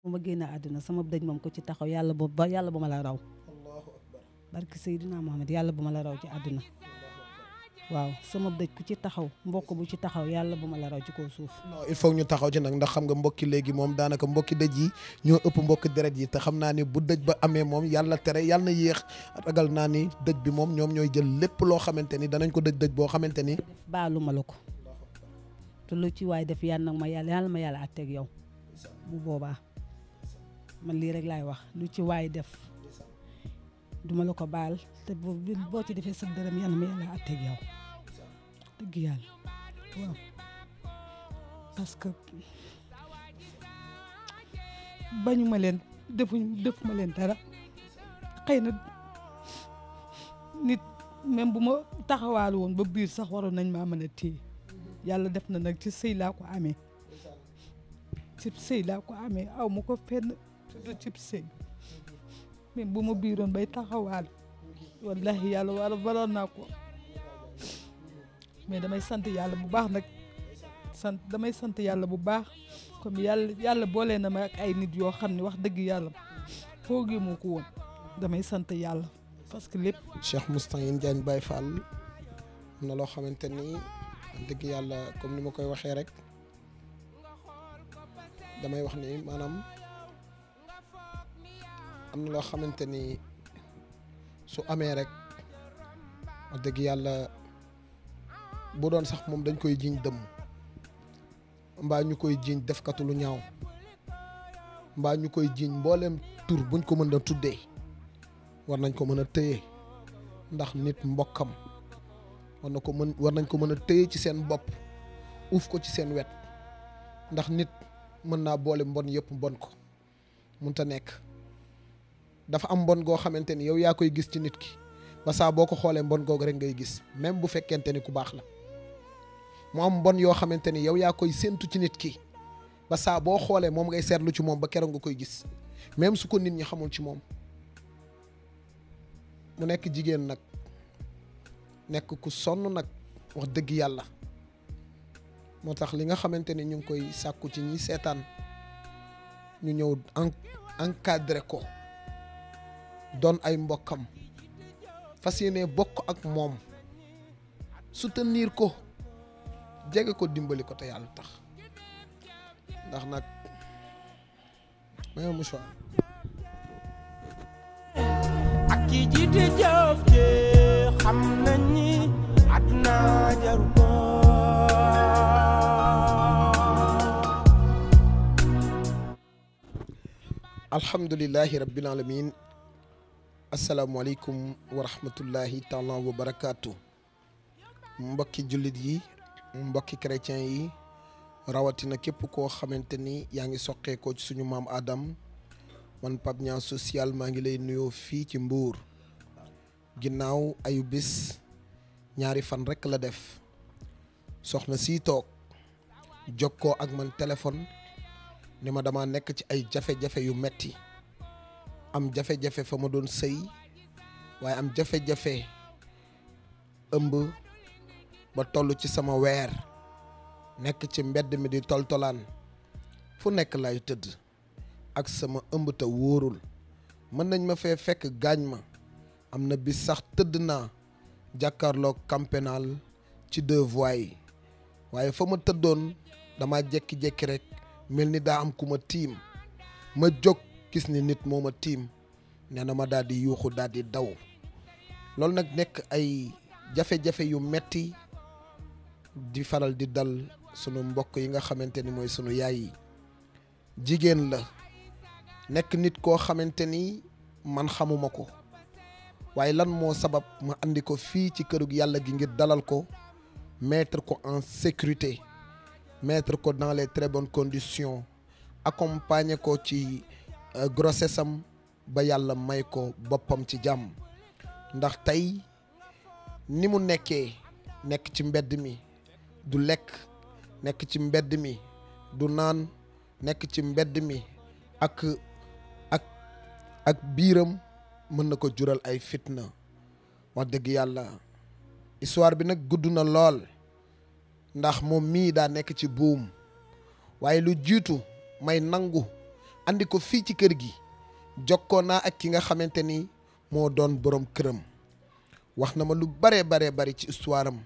bu ma génn àdduna sama dëj moom ko ci taxaw yàlla bu ma la raw barke Seydina Mohamed yàlla bu ma la raw ci àdduna waaw sama dëj ku ci taxaw mbokk bu ci taxaw yàlla bu ma la raw ci kaw suuf. non il faut ñu taxaw ci nag ndax xam nga mbokki léegi moom daanaka mbokki dëj yi ñoo ëpp mbokki deret yi te xam naa ni bu dëj ba amee moom yàlla tere yàlla na yéex ragal naa ni dëj bi moom ñoom ñooy jël lépp loo xamante ni danañ ko dëj boo xamante ni. baalu ma la ko te lu ci waay def yàlla nag ma yàlla ma yàlla àtteeg yow bu boobaa man lii rek laay wax lu ci waay def duma la ko baal te boo ci defee sa dërëm yàlla ma yàlla àtteeg yow. dëgg yàlla waaw parce que bañu ma leen defuma leen dara xëy na nit même bu ma taxawaalu woon ba biir sax waroon nañ maa mën a téye yàlla def na nag ci sëy laa ko amee aw ma ko fenn du cib sëy même bu ma biiroon bay taxawaalu wallahi yàlla waroon naa ko mais damay sant yàlla bu baax nag damay sant yàlla bu baax comme yàlla boole na ma ak ay nit yoo xam ne wax dëgg yàlla foogee moo ko woon damay sant yàlla parce que lépp. Cheikh Moustahine Diagne Baye Fall am na loo xamante ni dëgg yàlla comme ni ma koy waxee rek damay wax ni maanaam am na loo xamante ni su amee rek wax dëgg yàlla. bu doon sax moom dañ koy jiiñ dëmm mbaa ñu koy jiiñ defkatu lu ñaaw mbaa ñu koy jiiñ mbooleem tur buñ ko mën a tuddee war nañ ko mën a téye ndax nit mbokkam war nañ ko mën a téye ci seen bopp uuf ko ci seen wet ndax nit mën naa boole mbon yëpp mbon ko munta nekk dafa am mbon goo xamante ni yow yaa koy gis ci nit ki ba saa boo ko xoolee mbon googu rek ngay gis même bu fekkente ni ku baax la mu am mbon yoo xamante ni yow yaa koy séentu ci nit ki ba saa boo xoolee moom ngay seetlu ci moom ba keroog nga koy gis même su ko nit ñi xamul ci moom mu nekk jigéen nag nekk ku sonn nag wax dëgg yàlla moo tax li nga xamante ni ñu ngi koy sàkku ci ñi seetaan ñu ñëw encadré ko doon ay mbokkam fas yéene bokk ak moom soutenir ko jege ko dimbali ko te yàlla tax ndax nag may musuwaar ak ki jiite jëf ji xam nañ ni àdduna jaru ko alhamdulillahi rabbil alamin asalaamaaleykum wa rahmatullahi taala wa barakaatu mbokki jullit yi mbokki chrétien yi rawatina képp koo xamante ni yaa ngi soqeekoo ci suñu maam Adam man Pape Niang social maa ngi lay nuyoo fii ci Mbour ginnaaw ayu bis ñaari fan rekk la def soxna sii toog jokkoo ak man téléphone ni ma dama nekk ci ay jafe-jafe yu metti am jafe-jafe fa ma doon sëy waaye am jafe-jafe ëmb ba toll ci sama weer nekk ci mbedd mi di toltolaan fu nekk lay tëdd ak sama ëmb te wóorul mën nañ ma fee fekk gaañ ma am na bis sax tëdd naa jàkkaarloog camp pénal ci 2 voies yi waaye fa ma tëddoon dama jékki-jékki rek mel ni daa am ku ma tiim ma jóg gis ni nit moo ma tiim nee na ma daal di yuuxu daal di daw loolu nag nekk ay jafe-jafe yu metti di faral di dal sunu mbokk yi nga xamante ni mooy sunu yaay yi jigéen la nekk nit koo xamante ni man xamuma ko waaye lan moo sabab ma andi ko fii ci kërug yàlla gi ngir dalal ko mettre ko en sécurité mettre ko dans les très bonnes conditions accompagner ko ci grossesse am ba yàlla may ko boppam ci jàmm ndax tey ni mu nekkee nekk ci mbedd mi du lekk nekk ci mbedd mi du naan nekk ci mbedd mi ak biiram mën na ko jural ay fitna wax dëgg yàlla histoire bi nag gudd na lool ndax moom mii daa nekk ci buum waaye lu jiitu may nangu andi ko fii ci kër gi jokkoo naa ak ki nga xamante ni moo doon borom këram wax na ma lu baree bari ci histoire am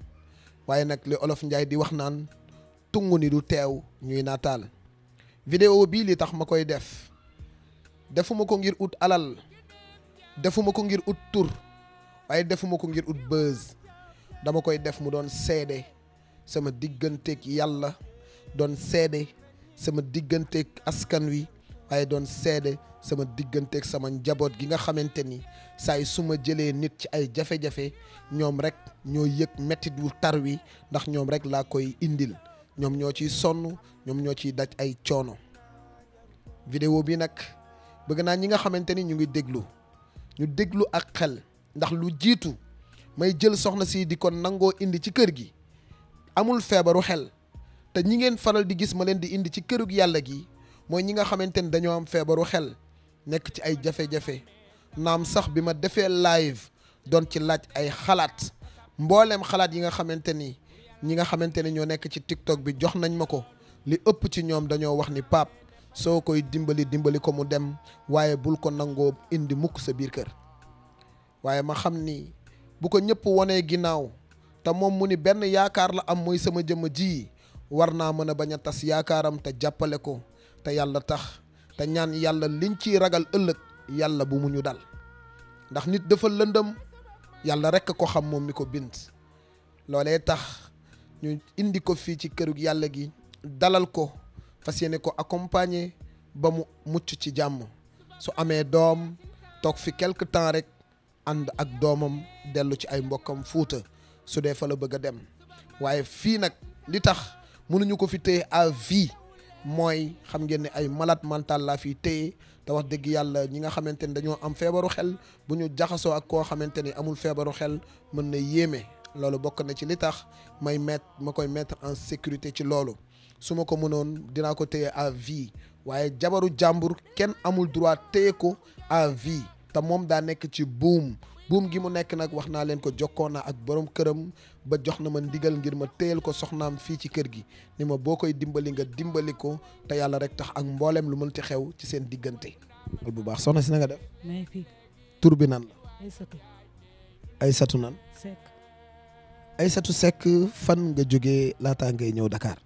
waaye nag li olof Njaay di wax naan tungu ni du teew ñuy nataal vidéo bii li tax ma koy def defuma ko ngir ut alal defuma ko ngir ut tur waaye defuma ko ngir ut buzz dama koy def mu doon seede sama digganteeg yàlla doon seede sama digganteeg askan wi waaye doon seede sama digganteeg sama njaboot gi nga xamante ni saa yi su ma jëlee nit ci ay jafe-jafe ñoom rek ñoo yëg mettit wu tar wi ndax ñoom rek laa koy indil ñoom ñoo ciy sonn ñoom ñoo ciy daj ay coono. vidéo bi nag bëgg naa ñi nga xamante ni ñu ngi ñu déglu ak xel ndax lu jiitu may jël soxna si di ko nangoo indi ci kër gi amul feebaru xel te ñi ngeen faral di gis ma leen di indi ci kërug yàlla gi mooy ñi nga xamante ni dañoo am feebaru xel nekk ci ay jafe-jafe naam sax bi ma defee live doon ci laaj ay xalaat mbooleem xalaat yi nga xamante ni ñi nga xamante ni ñoo nekk ci TikTok bi jox nañ ma ko li ëpp ci ñoom dañoo wax ni Pape soo koy dimbali ko mu dem waaye bul ko nangoo indi mukk sa biir kër waaye ma xam ni bu ko ñëpp wonee ginnaaw te moom mu ni benn yaakaar la am mooy sama jëmm ji war naa mën a bañ a tas yaakaaram te jàppale ko te yàlla tax te ñaan yàlla liñ ciy ragal ëllëg yàlla bu mu ñu dal ndax nit dafa lëndëm yàlla rekk ko xam moom mi ko bind loolee tax ñu indi ko fii ci kërug yàlla gi dalal ko fas yéene ko accompagner ba mu mucc ci jàmm su amee doom toog fi quelque temps rek ànd ak doomam dellu ci ay mbokkam Fuuta su dee fa la bëgg a dem waaye fii nag li tax mënuñu ko fi téye à vie mooy xam ngeen ne ay malade mental laa fi téye te wax dëgg yàlla ñi nga xamante ni dañoo am feebaru xel bu ñu jaxasoo ak koo xamante ni amul feebaru xel mën na yéeme loolu bokk na ci li tax ma koy mettre en sécurité ci loolu su ma ko mënoon dinaa ko téye à vie waaye jabaru jàmbur kenn amul droit téye ko à vie te moom daa nekk ci buum gi mu nekk nag wax naa leen ko jokkoo naa ak borom këram ba jox na ma ndigal ngir ma téyel ko soxnaam fii ci kër gi ni ma boo koy dimbali nga dimbali ko te yàlla rek tax ak mboolem lu mënti xew ci seen diggante. bu baax soxna si na nga def. mais fii. tur bi nan la. Aysatu. Aysatu nan. Seck. Aysatu Seck fan nga jógee laataa ngay ñëw Dakar.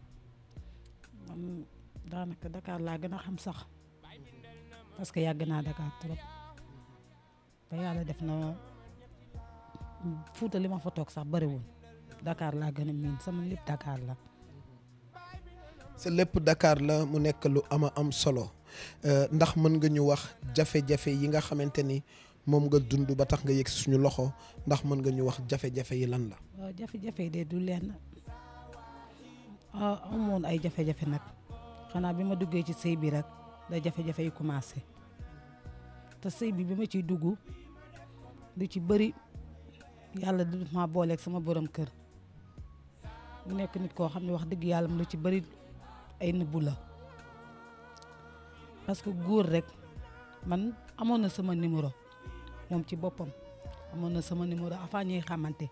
man daanaka Dakar laa gën a xam sax parce que yàgg naa Dakar trop ba yàlla def na Fuuta li ma fa toog sax bariwul Dakar laa gën a miin sama lépp Dakar la. sa lépp Dakar la mu nekk lu am solo ndax mën nga ñu wax jafe-jafe yi nga xamante ni moom nga dund ba tax nga yëg suñu loxo ndax mën nga ñu wax jafe-jafe yi lan la. waaw jafe-jafe de du leen amoon ay jafe-jafe nag xanaa bi ma duggee ci sëy bi rek da jafe-jafe yi commencé te sëy bi ma ciy dugg lu ci bëri yàlla du ma booleeg sama borom kër mu nekk nit koo xam ne wax dëgg yàlla lu ci bëri ay nëbbu la parce que góor rek man amoon na sama numéro moom ci boppam amoon na sama numéro avant ñuy xamante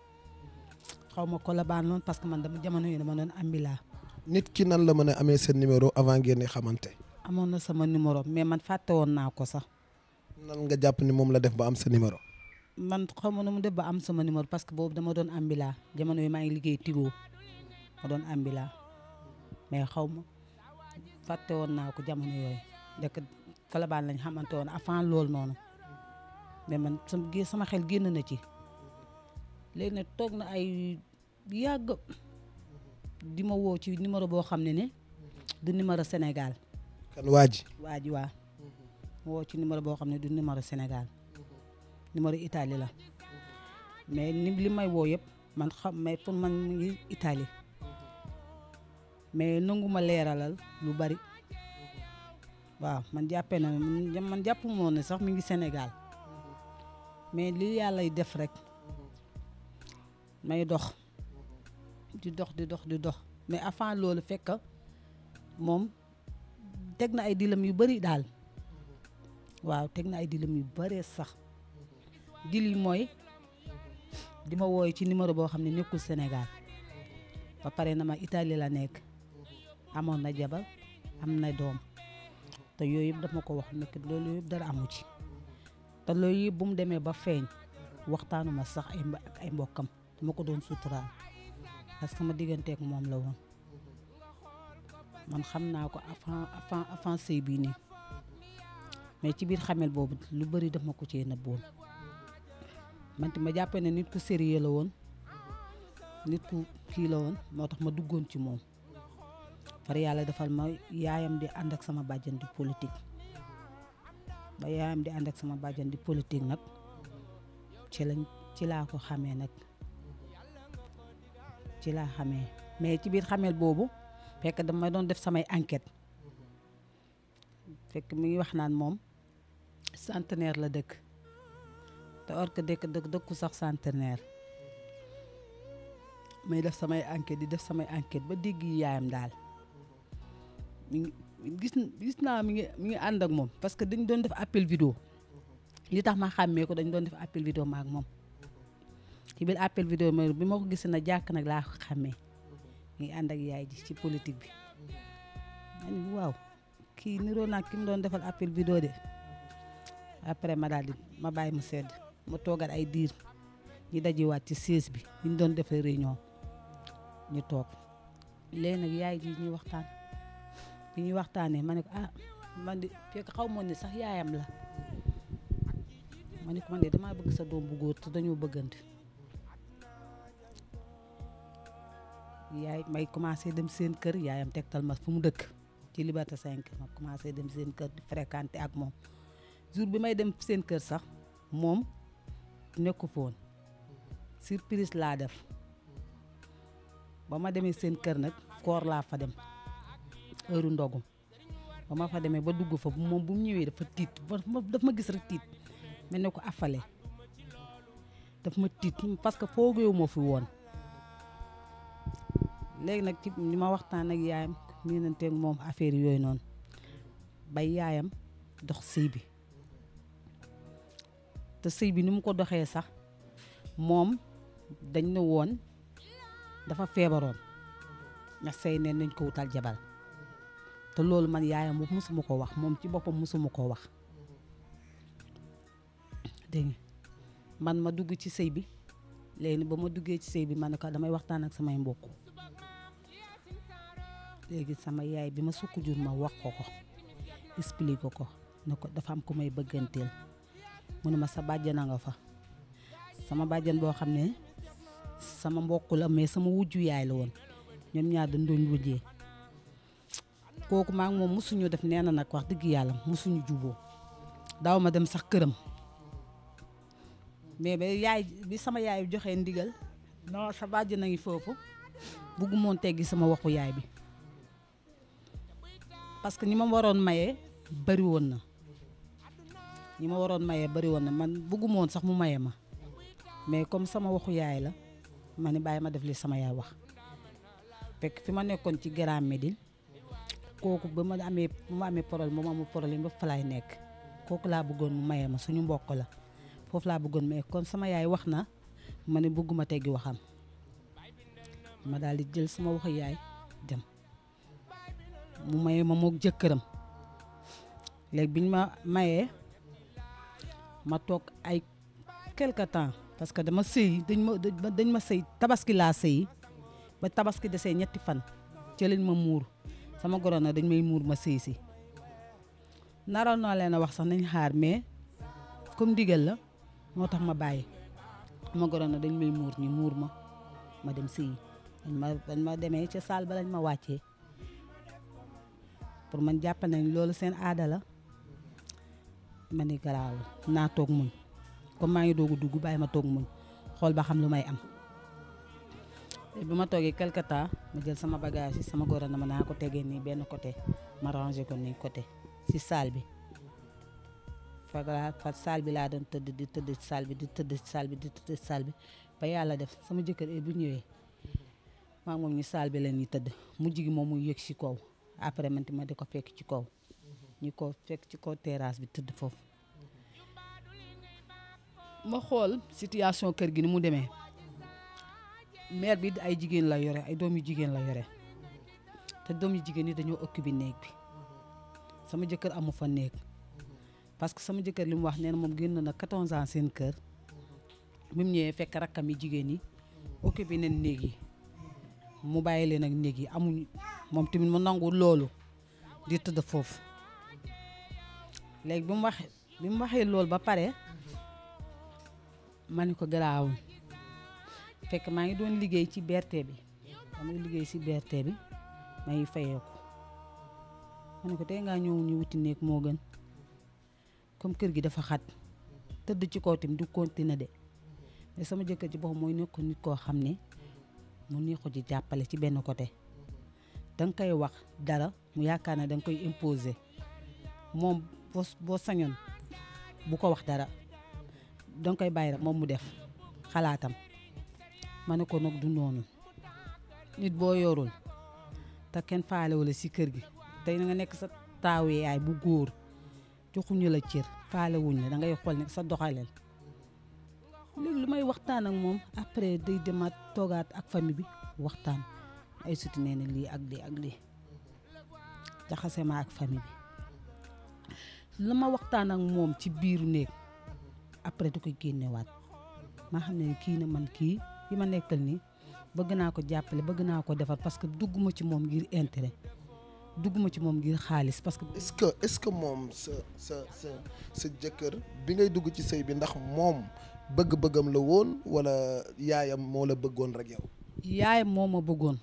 xaw ma ko la baan loon parce que man dama jamono yi dama doon ambila. nit ki nan la mën a amee seen numéro avant ngeen di xamante. amoon na sama numéro mais man fàtte woon naa ko sax. nan nga jàpp ni moom la def ba am sa numéro. man xaw ma nu mu def ba am sama numéro parce que boobu dama doon ambila jamono yi maa ngi liggéey Tigo ma doon ambila mais xaw ma fàtte woon naa ko jamono yooyu dëkk Colobane lañ xamante woon avant loolu noonu mais man sama xel génn na ci léegi nag toog na ay yàgg di ma woo ci numéro boo xam ne du numéro Sénégal. kan waa ji waa woo ci numéro boo xam ne du numéro Sénégal numéro Italie la mais li may woo yëpp man xam mais pour man mi ngi Italie mais nangu ma leeralal lu bari waaw man jàppee na man jàpp moo ne sax mi ngi Sénégal mais li yàllay def rek may dox di dox mais avant loolu fekk moom teg na ay dilam yu bari daal waaw teg na ay dilam yu bari sax dil yi mooy di ma wooy ci numéro boo xam ne nekkul Sénégal ba pare na ma Italie la nekk amoon na jabar am na doom te yooyu yëpp dama ko wax nekk loolu yëpp dara amu ci te loolu yëpp bu mu demee ba feeñ waxtaanuma sax ay mbokkam dama ko doon suturaal parce que ma digganteek moom la woon man xam naa ko avant sëy bii nii mais ci biir xamel boobu lu bëri daf ma ko cee nëbboon man ma jàppee ne nit ku sérieux la woon nit ku kii la woon moo tax ma duggoon ci moom far yàlla defal ma yaayam di ànd ak sama bàjjan di politique ba yaayam di ànd ak sama bàjjan di politique nag ci laa ko xamee nag ci laa xamee mais ci biir xamel boobu fekk dama doon def samay enquête fekk mi ngi wax naan moom centenaire la dëkk te or que dëkku sax centenaire may def samay enquête di def samay enquête ba dégg yaayam daal mi ngi gis naa mi ngi ànd ak moom parce que dañ doon def appel vidéo li tax ma xàmmee ko dañ doon def appel vidéo ma ak moom ci biir appel vidéo bi ma ko gis na jàkk nag laa ko xàmmee mi ngi ànd ak yaay ji ci politique bi man waaw kii niroo nag ki mu doon defal appel vidéo de après ma daal di ma bàyyi mu sedd ma toogal ay diir ñu dajewaat ci siège bi ñu doon defee réunion ñu toog léegi nag yaay ji ñuy waxtaan bi ñuy waxtaanee ma ne ko man de fekk xaw ma ne sax yaayam la ma ne ko man de damaa bëgg sa doom bu góor te dañoo bëggante yaay may commencé dem seen kër yaayam tegtal ma fu mu dëkk ci Liberté 5 ma commencé dem seen kër di fréquenté ak moom jour bi may dem seen kër sax moom nekku foon surprise laa def ba ma demee seen kër nag koor laa fa dem heure ndogu ba ma fa demee ba dugg fa moom bu mu ñëwee dafa tiit daf ma gis rek tiit mel ne ko affale daf ma tiit parce que foogeewu ma fi woon léegi nag ci li ma waxtaan ak yaayam nii nanteeg moom affaire yooyu noonu bay yaayam dox sëy bi te sëy bi ni mu ko doxee sax moom dañ ne woon dafa feebaroon ndax sëy ne nañ ko wutal jabar te loolu man yaayam boobu musuma ko wax moom ci boppam musuma ko wax dégg nga man ma dugg ci sëy bi léegi ba ma duggee ci sëy bi ma ne ko damay waxtaan ak samay mbokk léegi sama yaay bi ma sukk jur ma wax ko expliqué ko ne ko dafa am ku may bëgganteel mu ne ma sa bàjjan a nga fa sama bàjjan boo xam ne sama mbokk la mais sama wujju yaay la woon ñoom ñaar dañ doon wujjee kooku maa ngi moom mosuñu def nee na nag wax dëgg yàlla mosuñu juboo daaw ma dem sax këram mais ba yaay bi sama yaay joxee ndigal non sa bàjjan a ngi foofu buggu moon teggi sama waxu yaay bi parce que ñi ma waroon mayee bari woon na man buggu moon sax mu maye ma mais comme sama waxu yaay la ma ne bàyyi ma def li sama yaay wax fekk fi ma nekkoon ci Grand Médine kooku ba ma amee problème ba fa laay nekk kooku laa bëggoon mu maye ma suñu mbokk la foofu laa bëggoon mais kon sama yaay wax na ma ne bëgguma teggi waxam ma daal di jël sama waxu yaay dem mu maye ma moog jëkkëram léegi biñ ma mayee ma toog ay quelque temps parce que dama sëy dañ ma sëy tabaski laa sëy ba tabaski desee 3 fan ci lañ ma muur sama goro na dañ may muur ma sëy si naroon naa leen a wax sax nañ xaar mais comme ndigal la moo tax ma bàyyi sama goro na dañ may muur ñi muur ma dem sëy dañ ma demee ca saal ba lañ ma wàccee pour man jàpp nañ loolu seen aada la ma ni garaawul naa toog muñ comme maa ngi doog a dugg bàyyi ma toog muñ xool ba xam lu may am bi ma toogee quelque temps ma jël sama bagage yi sama goro na ma naa ko tegee nii benn côté ma rangé ko nii côté ci salle bi fa salle bi laa doon tëdd salle bi ba yàlla def sama jëkkër bu ñëwee maa moom ñu salle bi la ñuy tëdd mujj gi moom muy yëg ci kaw après man ma di ko fekk ci kaw ñu ko fekk ci kaw terrasse bi tëdd foofu ma xool situation kër gi ni mu demee mère bi ay jigéen la yore ay doom yu jigéen la yore te doom yu jigéen yi dañoo occupé néeg bi sama jëkkër amu fa néeg parce que sama jëkkër li mu wax nee na moom génn na 14 ans seen kër bi mu ñëwee fekk rakkam yi jigéen yi occupé nañ néeg yi mu bàyyi leen ak néeg yi amuñ moom tamit mu nangu loolu di tëdd foofu léegi bi mu waxee loolu ba pare ma ni ko garaawul fekk maa ngi doon liggéey ci BRT bi damay liggéey ci BRT bi may fayeeku ma ne ko tey ngaa ñëw ñu wuti néeg moo gën comme kër gi dafa xat tëdd ci kaw tamit du continuer de mais sama jëkkër ci boppam mooy nekk nit koo xam ne mu neex ko ci jàppale ci benn côté danga koy wax dara mu yaakaar ne danga koy imposer moom boo sañoon bu ko wax dara danga koy bàyyi rek moom mu def xalaatam ma ne ko nag du noonu nit boo yorul te kenn faale wala si kër gi tey na nga nekk sa taawu yaay bu góor joxuñu la cër faale wuñ la da ngay xool ne sa doxaleel léegi lu may waxtaan ak moom après day demaat toogaat ak famille bi waxtaan ay suti nee na lii ak lii ak lii jaxase ma ak famille bi lu ma waxtaan ak moom ci biiru néeg après da koy génnewaat maa xam ne kii na man kii yi ma nekkal nii bëgg naa ko jàppale bëgg naa ko defar parce que dugguma ci moom ngir intérêt dugguma ci moom ngir xaalis parce que. est-ce que moom sa jëkkër bi ngay dugg ci sëy bi ndax moom bëgg-bëggam la woon wala yaayam moo la bëggoon rek yow. yaayam moo ma bëggoon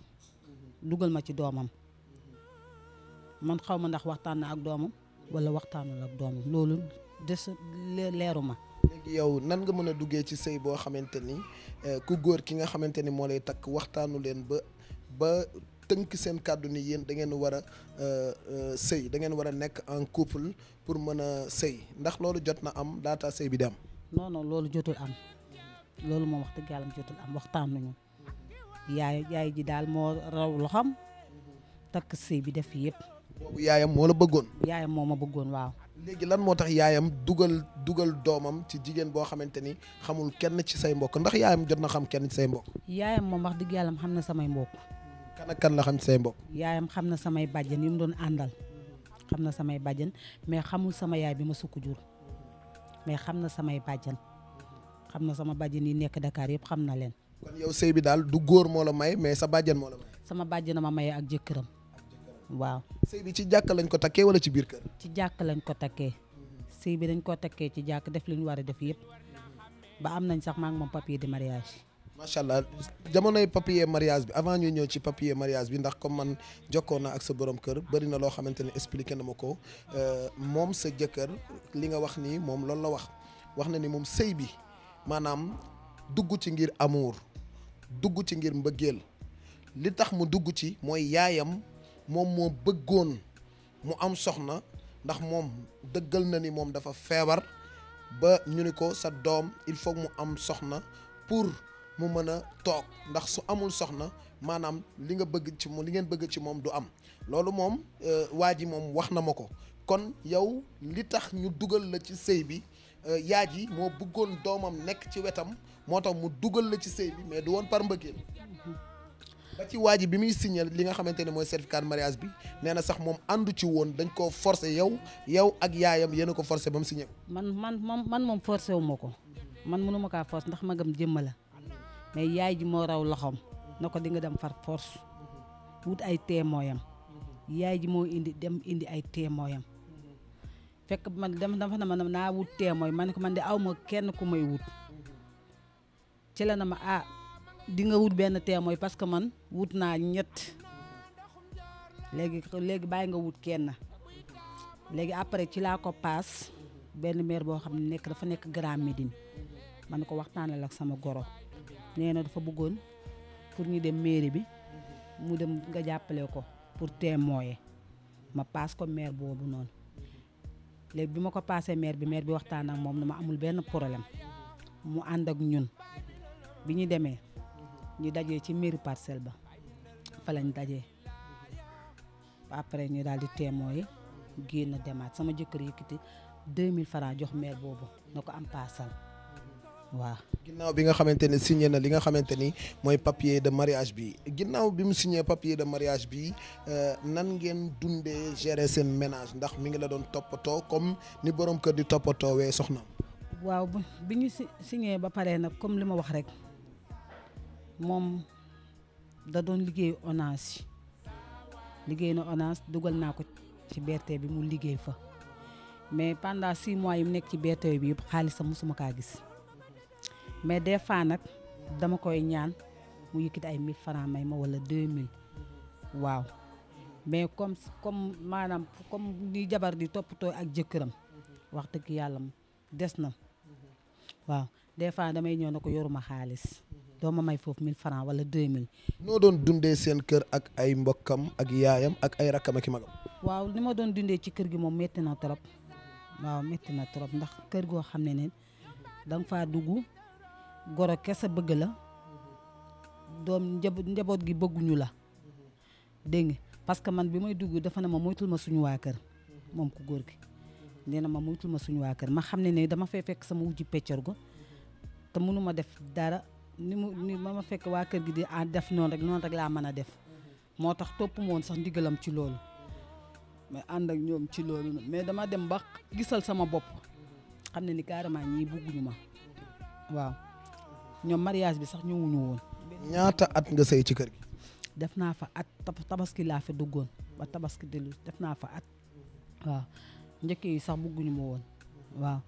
dugal ma ci doomam man xaw ma ndax waxtaan na ak doomam wala waxtaanul ak doomam loolu des leeru ma. léegi yow nan nga mën a duggee ci sëy boo xamante ni ku góor ki nga xamante ni moo lay takk waxtaanu leen ba tënk seen kàddu ni yéen da ngeen war a sëy da ngeen war a nekk en couple pour mën a sëy ndax loolu jot na am laata sëy bi di am. non non loolu jotul am loolu moom wax dëgg yàlla jotul am waxtaanuñu yaay ji daal moo raw loxam takk sëy bi def yëpp. boobu yaayam moo la bëggoon. yaayam moo ma bëggoon waaw. léegi lan moo tax yaayam dugal doomam ci jigéen boo xamante ni xamul kenn ci say mbokk ndax yaayam jot na xam kenn ci say mbokk. yaayam moom wax dëgg yàlla xam na samay mbokk. kan ak kan la xam ci say mbokk. yaayam xam na samay bàjjen yu mu doon àndal xam na samay bàjjen mais xamul sama yaay bi ma sukk jur mais xam na samay bàjjen xam na sama bàjjen yi nekk Dakar yëpp xam na leen. kon yow sëy bi daal du góor moo la may mais sa bàjjen moo la may. sama bàjjen ma maye ak jëkkëram. waaw sëy bi ci jàkk lañ ko takkee wala ci biir kër. ci jàkk lañ ko takkee sëy bi dañ ko takkee ci jàkk def li ñu war a def yëpp ba am nañ sax maa ngi moom papier de mariage. macha allah jamonoy papier mariage bi avant ñuy ñëw ci papier mariage bi ndax comme man jokkoon na ak sa borom kër bëri na loo xamante ne expliqué na ma ko moom sa jëkkër li nga wax nii moom loolu la wax na ni moom sëy bi maanaam dugg ci ngir amour dugg ci ngir mbëggeel li tax mu dugg ci mooy yaayam. moom moo bëggoon mu am soxna ndax moom dëggal na ni moom dafa feebar ba ñu ni ko sa doom il faut mu am soxna pour mu mën a toog ndax su amul soxna maanaam li nga bëgg ci moom li ngeen bëgg ci moom du am loolu moom waa ji moom wax na ma ko kon yow li tax ñu dugal la ci sëy bi yaa ji moo bëggoon doomam nekk ci wetam moo tax mu dugal la ci sëy bi mais du woon par mbëggeel ba ci waa ji bi muy signé li nga xamante ne mooy certificat de mariage bi nee na sax moom àndu ci woon dañ koo forcé yow ak yaayam yéen a ko forcé ba mu signé ko. man moom forcé wu ma ko man mënu ma kaa force ndax magam jëmma la mais yaay ji moo raw loxoom na ko di nga dem far force wut ay témoyam yaay ji moo indi ay témoyam fekk man dafa na ma naa wut témoy man ne ko man de aw ma kenn ku may wut ci la na ma di nga wut benn témoin parce que man wut naa ñett léegi bàyyi nga wut kenn léegi après ci laa ko paas benn maire boo xam ne dafa nekk Grand Médine man ko waxtaanal ak sama goro nee na dafa bëggoon pour ñu dem mairie bi mu dem nga jàppale ko pour témoin ma paas ko maire boobu noonu léegi bi ma ko paasee maire bi waxtaan ak moom na ma amul benn problème mu ànd ak ñun bi ñu demee ñu dajee ci mairie Parcelles ba fa lañ dajee après ñu daal di témoin génn demaat sama jëkkër yëkkati 2000 francs jox maire boobu na ko am paasal waaw. ginnaaw bi nga xamante ne signé na li nga xamante ni mooy papier de mariage bi ginnaaw bi mu signé papier de mariage bi nan ngeen dundee gérer seen ménage ndax mi ngi la doon toppatoo comme ni borom kër di toppatoo wee soxnaam. waaw bi ñu signé ba pare nag comme li ma wax rek moom da doon liggéey ONAS liggéey na ONAS dugal naa ko ci BRT bi mu liggéey fa mais pendant 6 mois yi mu nekk ci BRT bi yëpp xaalisam mosuma kaa gis mais des fois nag dama koy ñaan mu yëkkati ay 1000 francs may ma wala 2000 waaw mais comme maanaam comme ni jabar di toppatoo ak jëkkëram wax dëgg yàlla des na waaw des fois damay ñëw na ko yoruma xaalis doo ma may foofu 1000 francs wala 2000. noo doon dundee seen kër ak ay mbokkam ak yaayam ak ay rakkam ak i magam. waaw ni ma doon dundee ci kër gi moom métti na trop waaw métti na trop ndax kër goo xam ne da nga faa dugg goro kese bëgg la doom njaboot gi bëgguñu la dégg nga parce que man bi may dugg dafa ne ma moytul ma suñu waa kër moom ku góor gi nee na ma moytul ma suñu waa kër ma xam ne dama fay fekk sama wujji peccor go te mënu ma def dara ni ma fekk waa kër gi di def noonu rek laa mën a def moo tax topp ma woon sax ndigalam ci loolu mais ànd ak ñoom ci loolu mais dama dem ba gisal sama bopp xam ne ni carrément ñii bugguñu ma waaw ñoom mariage bi sax ñëwuñu woon. ñaata at nga sëy ci kër gi. def naa fa at tabaski laa fa duggoon ba tabaski dellu def naa fa at waaw njëkk yi sax bugguñu ma woon waaw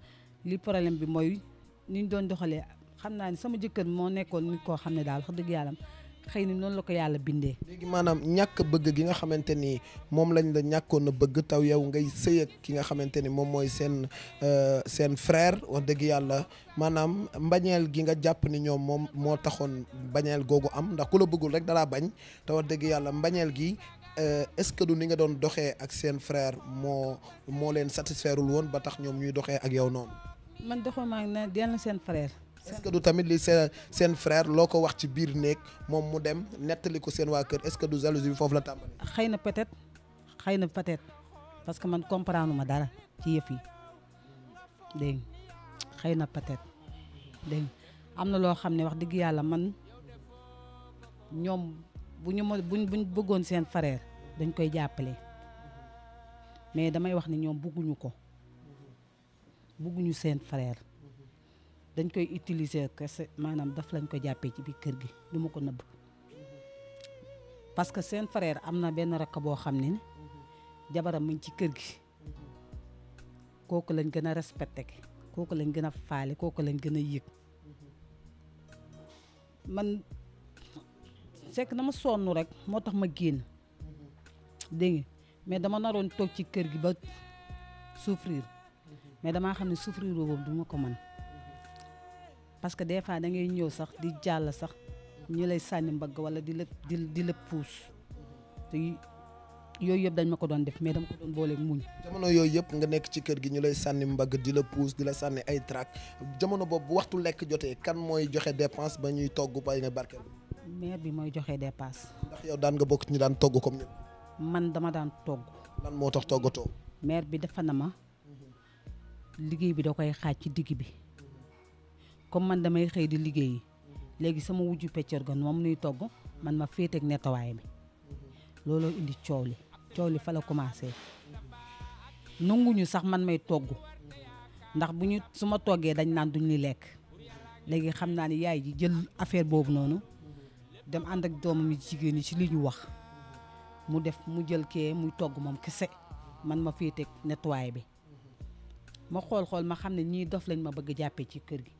li problème bi mooy ni ñu doon doxalee xam naa ni sama jëkkër moo nekkoon nit koo xam ne daal wax dëgg yàlla xëy na noonu la ko yàlla bindee. léegi maanaam ñàkk bëgg gi nga xamante ni moom lañ la ñàkkoon a bëgg taw yow ngay sëy ak ki nga xamante ni moom mooy seen frère wax dëgg yàlla maanaam mbañeel gi nga jàpp ni ñoom moom moo taxoon mbañeel googu am ndax ku la bëggul rek dalaa bañ te wax dëgg yàlla mbañeel gi est-ce que du ni nga doon doxee ak seen frère moo leen satisfairul woon ba tax ñoom ñuy doxee ak yow noonu. man doxuma ak ne dellu seen frère. est-ce que du tamit li seen frère loo ko wax ci biir néeg moom mu dem nettali ko seen waa kër est-ce que du jalousie bi foofu la tàmbali. xëy na peut-être parce que man comprendre ma dara ci yëf yi dégg nga xëy na peut-être dégg nga am na loo xam ne wax dëgg yàlla man ñoom buñ bëggoon seen frère dañ koy jàppale mais damay wax ne ñoom bëgguñu seen frère. dañ koy utiliser kese maanaam daf lañ ko jàppee ci biir kër gi du ma ko nëbb parce que seen frère am na benn rakk boo xam ne jabaram mu ngi ci kër gi kooku lañ gën a respecté kooku lañ gën a faale kooku lañ gën a yëg man c'est que dama sonn rek moo tax ma génn dégg nga mais dama naroon toog ci kër gi ba souffrir mais damaa xam ne souffrir boobu du ma ko mën parce que des fois da ngay ñëw sax di jàll sax ñu lay sànni mbagg wala di la puus te yooyu yëpp dañ ma ko doon def mais dama ko doon boole muñ. jamono yooyu yëpp nga nekk ci kër gi ñu lay sànni mbagg di la puus di la sànni ay trac jamono boobu bu waxtu lekk jotee kan mooy joxe dépense ba ñuy togg ba nga barkeel. mère bi mooy joxe dépense. ndax yow daan nga bokk ñu daan togg comme ñun. man dama daan togg. lan moo tax toggatoo. mère bi dafa na ma liggéey bi da koy xaaj ci digg bi. comme man damay xëy di liggéeyi léegi sama wujju peccor ga moom nuy togg man ma féeteeg nettoyé bi looloo indi coow li fa la commencé nanguñu sax man may togg ndax su ma toggee dañ naan duñ li lekk léegi xam naa ni yaay ji jël affaire boobu noonu dem ànd ak doomam yi jigéen ñi ci li ñu wax mu jël kee muy togg moom kese man ma féeteeg nettoyé bi ma xool ma xam ne ñii dof lañ ma bëgg jàppee ci kër gi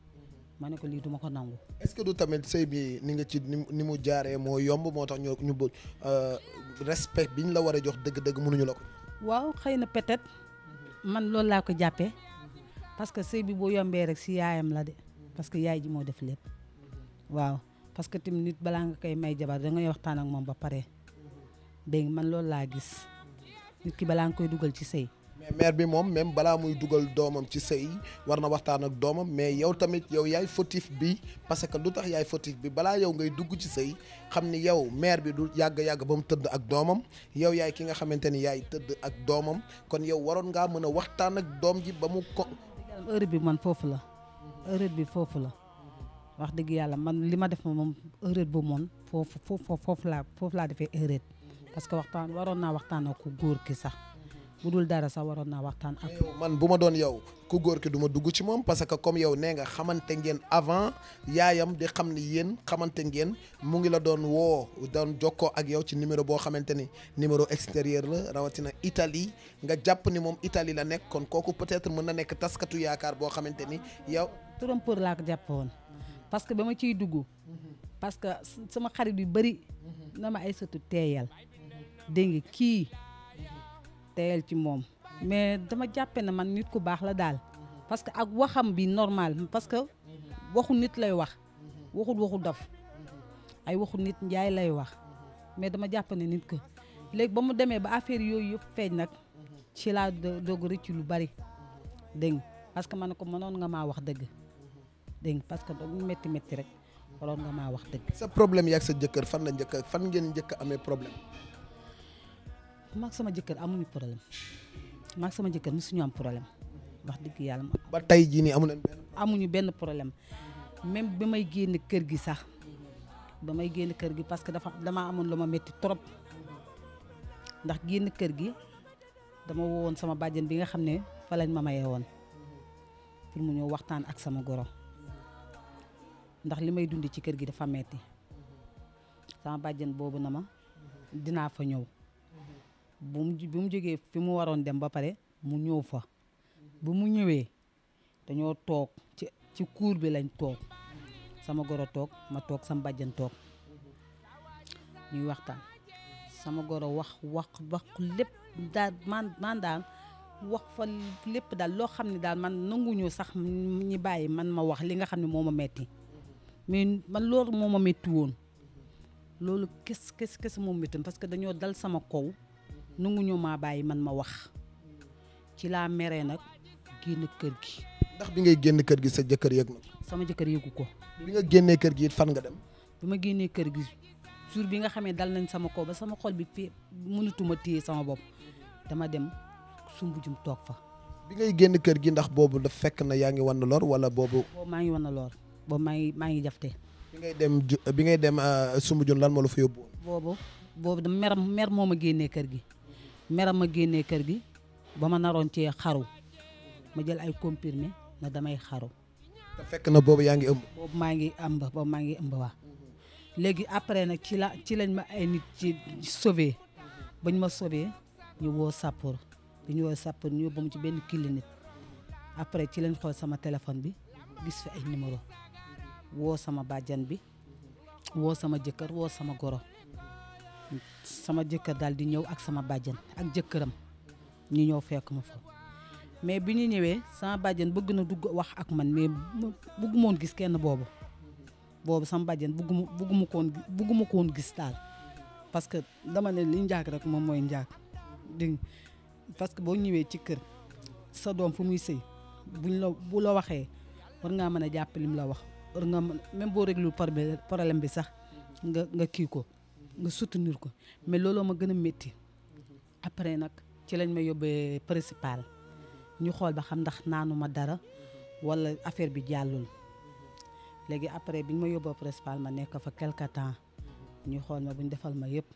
ma ne ko lii duma ko nangu. est-ce que du tamit sëy bi ni nga ci ni mu jaaree moo yomb moo tax ñu respect biñ la war a jox dëgg-dëgg mënuñu la ko. waaw xëy na peut-être man loolu laa ko jàppee parce que sëy bi boo yombee rek si yaayam la de parce que yaay ji moo def lépp waaw parce que tamit nit balaa nga koy may jabar da ngay waxtaan ak moom ba pare dégg man loolu laa gis nit ki balaa nga koy dugal ci sëy. mais mère bi moom même balaa muy dugal doomam ci sëy war na waxtaan ak doomam mais yow tamit yow yaay fautif bi parce que lu tax yaay fautif bi balaa yow ngay dugg ci sëy xam ni yow mère bi du yàgg ba mu tëdd ak doomam yow yaay ki nga xamante ni yaay tëdd ak doomam kon yow waroon ngaa mën a waxtaan ak doom ji ba mu ko. heure bi man foofu la heure bi foofu la wax dëgg yàlla man li ma def moom erreur bu moom foofu laa defee erreur parce que waroon naa waxtaan ak ku góor ki sax bu dul dara sax waroon naa waxtaan ak. man bu ma doon yow ku góor ki du ma dugg ci moom parce que comme yow nee nga xamante ngeen avant yaayam di xam ni yéen xamante ngeen mu ngi la doon doon jokkoo ak yow ci numéro boo xamante ni numéro extérieur la rawatina Italie nga jàpp ni moom Italie la nekk kon kooku peut-être mën na nekk taskatu yaakaar boo xamante ni yow. trompeur laa ko jàpp woon parce que ba ma ciy dugg parce que sama xarit yu bëri na ma ay sëtu teeyal dégg nga kii teeyal ci moom mais dama jàppe na man nit ku baax la daal parce que ak waxam bi normal parce que waxu nit lay wax waxu dof ay waxu nit njaay lay wax mais dama jàpp ne nit ko léegi ba mu demee ba affaire yooyu yëpp feeñ nag ci laa doog rëcc lu bari dégg parce que man ko mënoon nga maa wax dëgg dégg parce que doog métti rek waroon nga maa wax dëgg. sa problème yaag sa jëkkër fan ngeen njëkk a amee problème. maag sama jëkkër amuñu problème maag sama jëkkër mosuñu am problème wax dëgg yàlla. ba tey jii nii amuñu benn problème même bi may génn kër gi sax ba may génn kër gi parce que damaa amoon lu ma métti trop ndax génn kër gi dama woowoon sama bàjjen bi nga xam ne fa lañ ma mayee woon pour mu ñëw waxtaan ak sama goro ndax li may dundi ci kër gi dafa metti sama bàjjen boobu na ma dinaa fa ñëw bu mu jógee fi mu waroon dem ba pare mu ñëw fa bu mu ñëwee dañoo toog ci cour bi lañ toog sama goro toog ma toog sama bàjjen toog ñuy waxtaan sama goro wax lépp daal man daal wax fa lépp daal loo xam ne daal man nanguñu sax ñi bàyyi man ma wax li nga xam ne moo ma metti mais man loolu moo ma metti woon loolu kes moo metti parce que dañoo dal sama kaw nanguñu maa bàyyi man ma wax ci laa meree nag génn kër gi. ndax bi ngay génn kër gi sa jëkkër yëg na. sama jëkkër yëgu ko. bi nga génnee kër gi it fan nga dem. bi ma génnee kër gi jour bi nga xamee dal nañ sama kaw ba sama xol bi fii mënatuma téye sama bopp dama dem Sumbujum toog fa. bi ngay génn kër gi ndax boobu daf fekk na yaa ngi wan lor wala boobu. boobu maa ngi wan lor boobu maa ngi jafte. bi ngay dem Sumbujum lan moo la fa yóbbu woon. boobu mer moo ma génnee kër gi meram ma génnee kër gi ba ma naroon cee xaru ma jël ay comprimé na damay xaru. te fekk na boobu yaa ngi ëmb. boobu maa ngi ëmb waa léegi après nag ci lañ ma ay nit ci sauvé bañ ma sauvé ñu woo sapeur bi ñu woo sapeur ñu yóbbu mu ci benn clinique après ci lañ xool sama téléphone bi gis fi ay numéro woo sama bàjjan bi woo sama jëkkër woo sama goro sama jëkkër daal di ñëw ak sama bàjjan ak jëkkëram ñu ñëw fekk ma fa mais bi ñu ñëwee sama bàjjan bëgg na dugg wax ak man mais bëgguma woon gis kenn boobu sama bàjjan bëgguma ko woon gis daal parce que dama ne li njaag rek moom mooy njaag dégg parce que boo ñëwee ci kër sa doom fu muy sëy bu la waxee war ngaa mën a jàpp lim la wax war nga même boo réglul problème bi sax nga kii ko nga soutenir ko mais looloo ma gën a métti après nag ci lañ ma yóbbee principal ñu xool ba xam ndax naanu ma dara wala affaire bi jàllul léegi après bi ñu ma yóbboo principal ma nekk fa quelque temps ñu xool ma bu ñu defal ma yëpp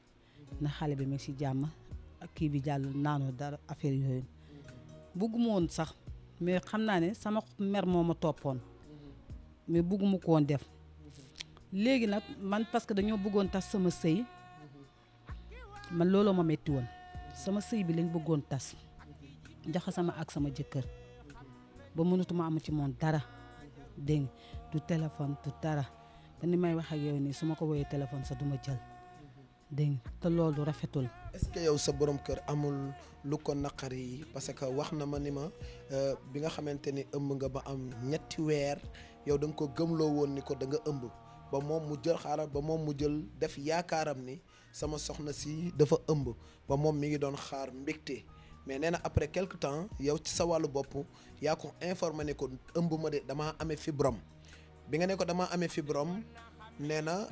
na xale bi mi ngi si jàmm ak kii bi jàllul naanu dara affaire yooyu bugguma woon sax mais xam naa ne sama mer moo ma toppoon mais bugguma ko woon def léegi nag man parce que dañoo bëggoon tas sama sëy man looloo ma metti woon sama sëy bi lañ bëggoon tas jaxasama ak sama jëkkër ba mënatuma am ci moom dara dégg du téléphone du dara ba ni may wax ak yow nii su ma ko woyee téléphone sax du ma jël dégg te loolu rafetul. est-ce que yow sa borom kër amul lu ko naqari yi parce que wax na ma ni ma bi nga xamante ni ëmb nga ba am ñetti weer yow da nga ko gëmloo woon ni ko da nga ëmb ba moom mu jël def yaakaaram ni sama soxna si dafa ëmb ba moom mi ngi doon xaar mbégte mais nee na après quelque temps yow ci sa wàllu bopp yaa ko informé ne ko ëmb ma de damaa amee fibrome bi nga ne ko damaa amee fibrome nee na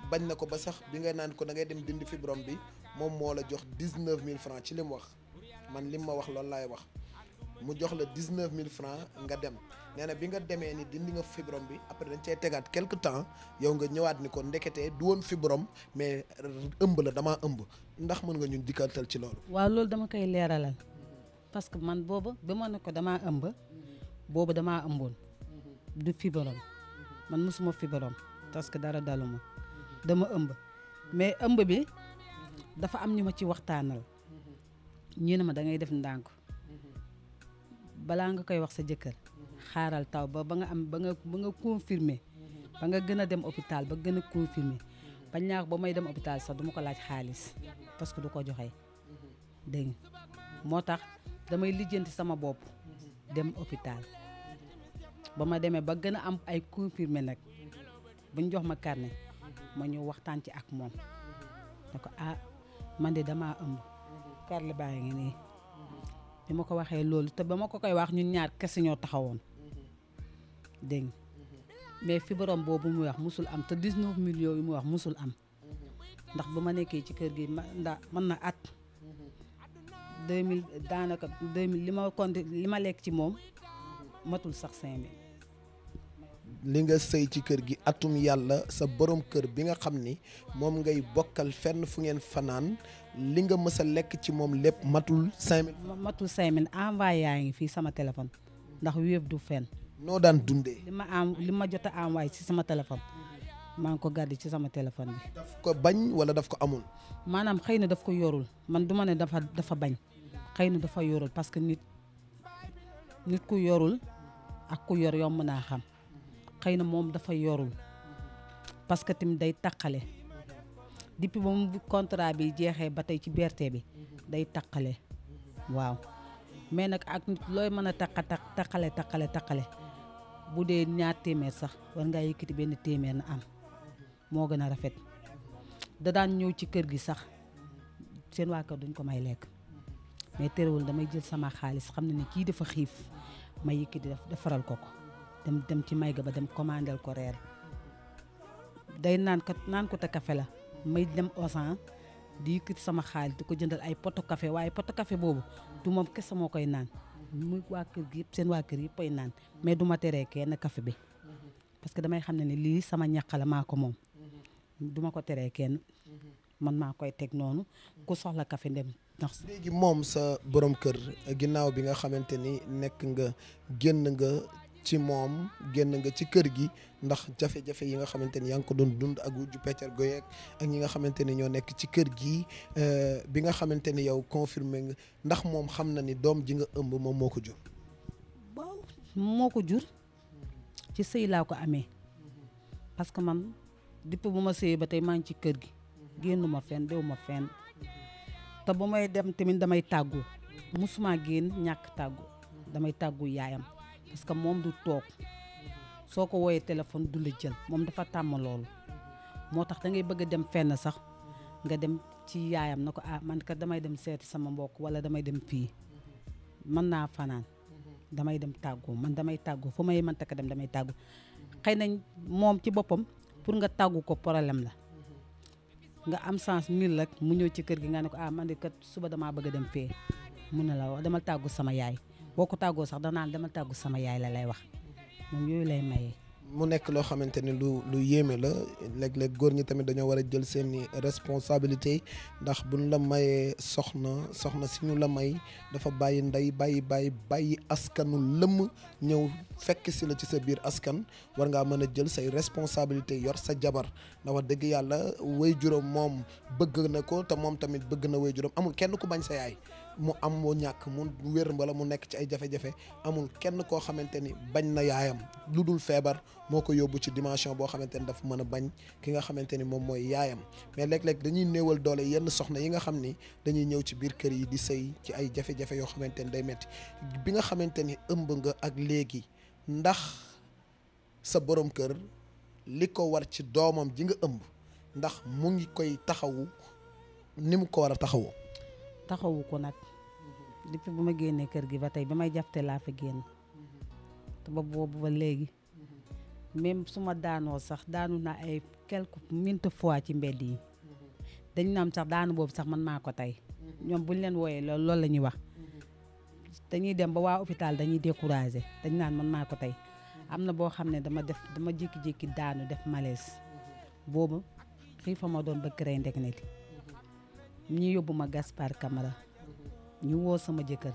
bañ na ko ba sax bi nga naan ko da ngay dem dindi fibrome bi moom moo la jox 19 000 francs ci li mu wax man li ma wax loolu laay wax mu jox la 19 000 francs nga dem nee na bi nga demee ni dindi nga fibrome bi après dañ cay tegaat quelque temps yow nga ñëwaat ni ko ndeketee du woon fibrome mais ëmb la damaa ëmb ndax mën nga ñun dikkatal ci loolu. waaw loolu dama koy leeralal parce que man boobu ba ma ne ko damaa ëmb boobu damaa ëmboon du fibrome man mosuma fibrome parce que dara daluma dama ëmb mais ëmb bi dafa am ñu ma ci waxtaanal ñu ne ma da ngay def ndànk balaa nga koy wax sa jëkkër xaaral taw ba nga am ba nga confirmer ba nga gën a dem hôpital ba gën a confirmer ba ñaax ba may dem hôpital sax duma ko laaj xaalis parce que du ko joxe dégg nga moo tax damay lijjanti sama bopp dem hôpital ba ma demee ba gën a am ay confirmer nag buñ jox ma carnet ma ñëw waxtaan ci ak moom ne ko man de damaa ëmb carnet baa ngi nii bi ma ko waxee loolu te ba ma ko koy wax ñun ñaar kese ñoo taxawoon dégg nga mais fibrome boobu muy wax musul am te 19 millions yi muy wax musul am ndax ba ma nekkee ci kër gi mën na at 2000 daanaka 2000 li ma lekk ci moom matul sax 5000. li nga sëy ci kër gi atum yàlla sa borom kër bi nga xam ni moom ngay bokkal fenn fu ngeen fanaan li nga mës a lekk ci moom lépp matul 5000. matul 5000 envoyé yaa ngi fii sama téléphone ndax Wave du fenn. noo daan dundee. li ma jot a envoyé ci sama téléphone maa ngi ko gardé ci sama téléphone bi. daf ko bañ wala daf ko amul. maanaam xëy na daf ko yorul man du ma ne dafa bañ xëy na dafa yorul parce que nit ku yorul ak ku yor yomb naa xam. xëy na moom dafa yorul parce que tamit day taqale depuis ba mu contrat bi jeexee ba tey ci BRT bi day taqale waaw mais nag ak looy mën a taqale bu dee ñaar téeméer sax war ngaa yëkkati benn téeméer na am moo gën a rafet da daan ñëw ci kër gi sax seen waa kër duñ ko may lekk mais terewul damay jël sama xaalis xam ne ni kii dafa xiif ma yëkkati defaral ko dem ci may ga ba dem commandel ko reer day naan ko te café la may dem Auchan di yëkkati sama xaalis di ko jëndal ay poto café waaye poto café boobu du moom kese moo koy naan muy waa kër gi yëpp seen waa kër yëpp koy naan mais du ma teree kenn café bi parce que damay xam ne ni lii sama ñàq la maa ko moom du ma ko teree kenn man maa koy teg noonu ku soxla café ndem ndax léegi moom sa borom kër ginnaaw bi nga xamante ni nekk nga génn nga ci moom génn nga ci kër gi ndax jafe-jafe yi nga xamante ni yaa ngi ko doon dund ak wujju peccar goyeek ak ñi nga xamante ni ñoo nekk ci kër gi bi nga xamante ni yow confirmé nga ndax moom xam na ni doom ji nga ëmb moom moo ko jur. waaw moo ko jur ci sëy laa ko amee parce que man depuis bu ma sëyee ba tey maa ngi ci kër gi génnu ma fenn dew ma fenn te bu may dem tamit damay tàggu musuma génn ñàkk tàggu damay tàggu yaayam. parce que moom du toog soo ko wooyee téléphone du la jël moom dafa tàmm loolu moo tax da ngay bëgg a dem fenn sax nga dem ci yaayam na ko man kat damay dem seeti sama mbokk wala damay dem fii mën naa fanaan damay dem tàggu man damay tàggu fu may mënta ko dem damay tàggu xëy nañ moom ci boppam pour nga tàggu ko problème la nga am sens mil rek mu ñëw ci kër gi nga ne ko man de kat suba damaa bëgg a dem fee mun na la wax demal tàggu sama yaay boo ko tàggoo sax danaan dama tàggu sama yaay la lay wax moom yooyu lay mayee. mu nekk loo xamante ni lu yéeme la léeg-léeg góor ñi tamit dañoo war a jël seeni responsabilité ndax buñ la mayee soxna si ñu la may dafa bàyyi ndey bàyyi askanu lëmm ñëw fekk si la ci sa biir askan war ngaa mën a jël say responsabilité yor sa jabar ndax wax dëgg yàlla waajuram moom bëgg na ko te moom tamit bëgg na waajuram amul kenn ku bañ sa yaay mu am moo ñàkk mu wér wala mu nekk ci ay jafe-jafe amul kenn koo xamante ni bañ na yaayam lu dul feebar moo ko yóbbu ci dimension boo xamante ni dafa mën a bañ ki nga xamante ni moom mooy yaayam mais léeg-léeg dañuy néewal doole yenn soxna yi nga xam ni dañuy ñëw ci biir kër yi di sëy ci ay jafe-jafe yoo xamante ni day metti bi nga xamante ni ëmb nga ak léegi ndax sa borom kër li ko war ci doomam ji nga ëmb ndax mu ngi koy taxawu ni mu ko war a taxawoo. taxawu ko nag depuis bu ma génnee kër gi ba tey ba may jafte laa fa génn te ba boobu ba léegi même su ma daanoo sax daanu naa ay quelques maintes fois ci mbedd yi dañ naam sax daanu boobu sax man maa ko tey ñoom buñ leen wooyee loolu la ñuy wax dañuy dem ba waa hôpital dañuy découragé dañ naan man maa ko tey am na boo xam ne dama jékki-jékki daanu def malaise boobu xiifa ma doon ba rey ndek ne ñu yóbbu ma Gaspard Camara ñu woo sama jëkkër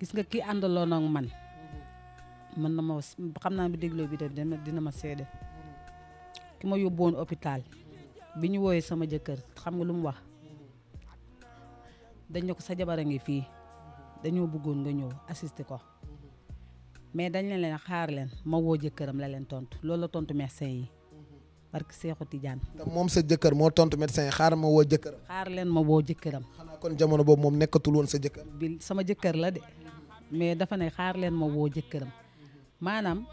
gis nga kii àndaloon ak man na ma xam naa bi dégloo bi dina ma seede ki ma yóbbuwoon hôpital bi ñu wooyee sama jëkkër xam nga lu mu wax dañ ne ko sa jabar a ngi fii dañoo bëggoon nga ñëw assister ko mais dañ leen xaar leen ma woo jëkkëram la leen tontu loolu la tontu médecin yi parce que Seexu Tijaan. te moom sa jëkkër moo tontu médecin yi xaar ma woo jëkkëram. xaar leen ma woo jëkkëram. xanaa kon jamono boobu moom nekkatul woon sa jëkkër. bi sama jëkkër la de mais dafa ne xaar leen ma woo jëkkëram maanaam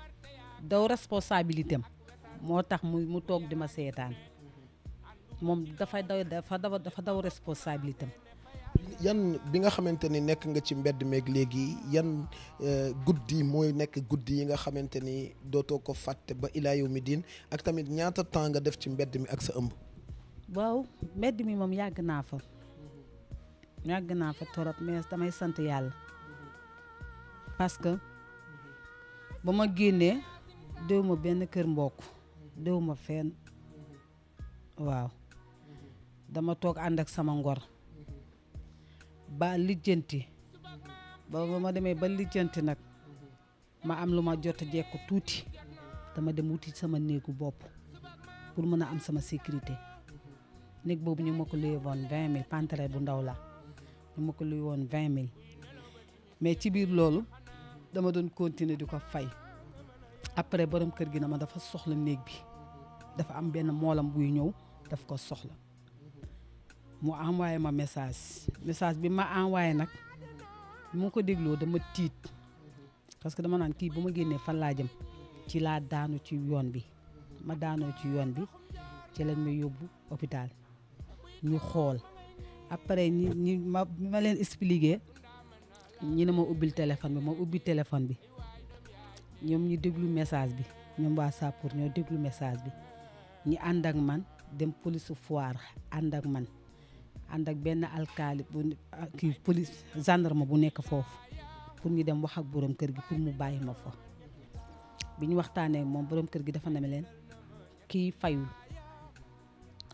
daw responsabilité am moo tax mu toog di ma seetaan moom dafa daw responsabilité am. yan bi nga xamante ni nekk nga ci mbedd meeg léegi yan guddi mooy nekk guddi yi nga xamante ni dootoo ko fàtte ba ilaa yawmi diin ak tamit ñaata temps nga def ci mbedd mi ak sa ëmb. waaw mbedd mi moom yàgg naa fa torop mais damay sant yàlla parce que ba ma génnee déw ma benn kër mbokk déw ma fenn waaw dama toog ànd ak sama ngor ba lijjanti ba ma demee ba lijjanti nag ma am lu ma jot a jekku tuuti dama dem wuti sama néegu bopp pour mën a am sama sécurité néeg boobu ñu ma ko luye woon 20 000 pantere bu ndaw la ñu ma ko luye woon 20 000 mais ci biir loolu dama doon continuer di ko fay après borom kër gi na ma dafa soxla néeg bi dafa am benn moolam buy ñëw daf ko soxla mu envoyé ma message bi ma envoyé nag mu ko dégloo dama tiit parce que dama naan kii bu ma génnee fan laa jëm ci laa daanu ci yoon bi ma daanoo ci yoon bi ci lañ may yóbbu hôpital ñu xool après ma leen expliqué ñi ne ma ubbil téléphone bi ma ubbi téléphone bi ñoom ñu déglu message bi ñoom waa Sappour ñoo déglu message bi ñi ànd ak man dem police Foire ànd ak man ànd ak benn alkaali kii police gendarme bu nekk foofu pour ñu dem wax ak borom kër gi pour mu bàyyi ma fa bi ñu waxtaanee moom borom kër gi dafa ne leen kii fayul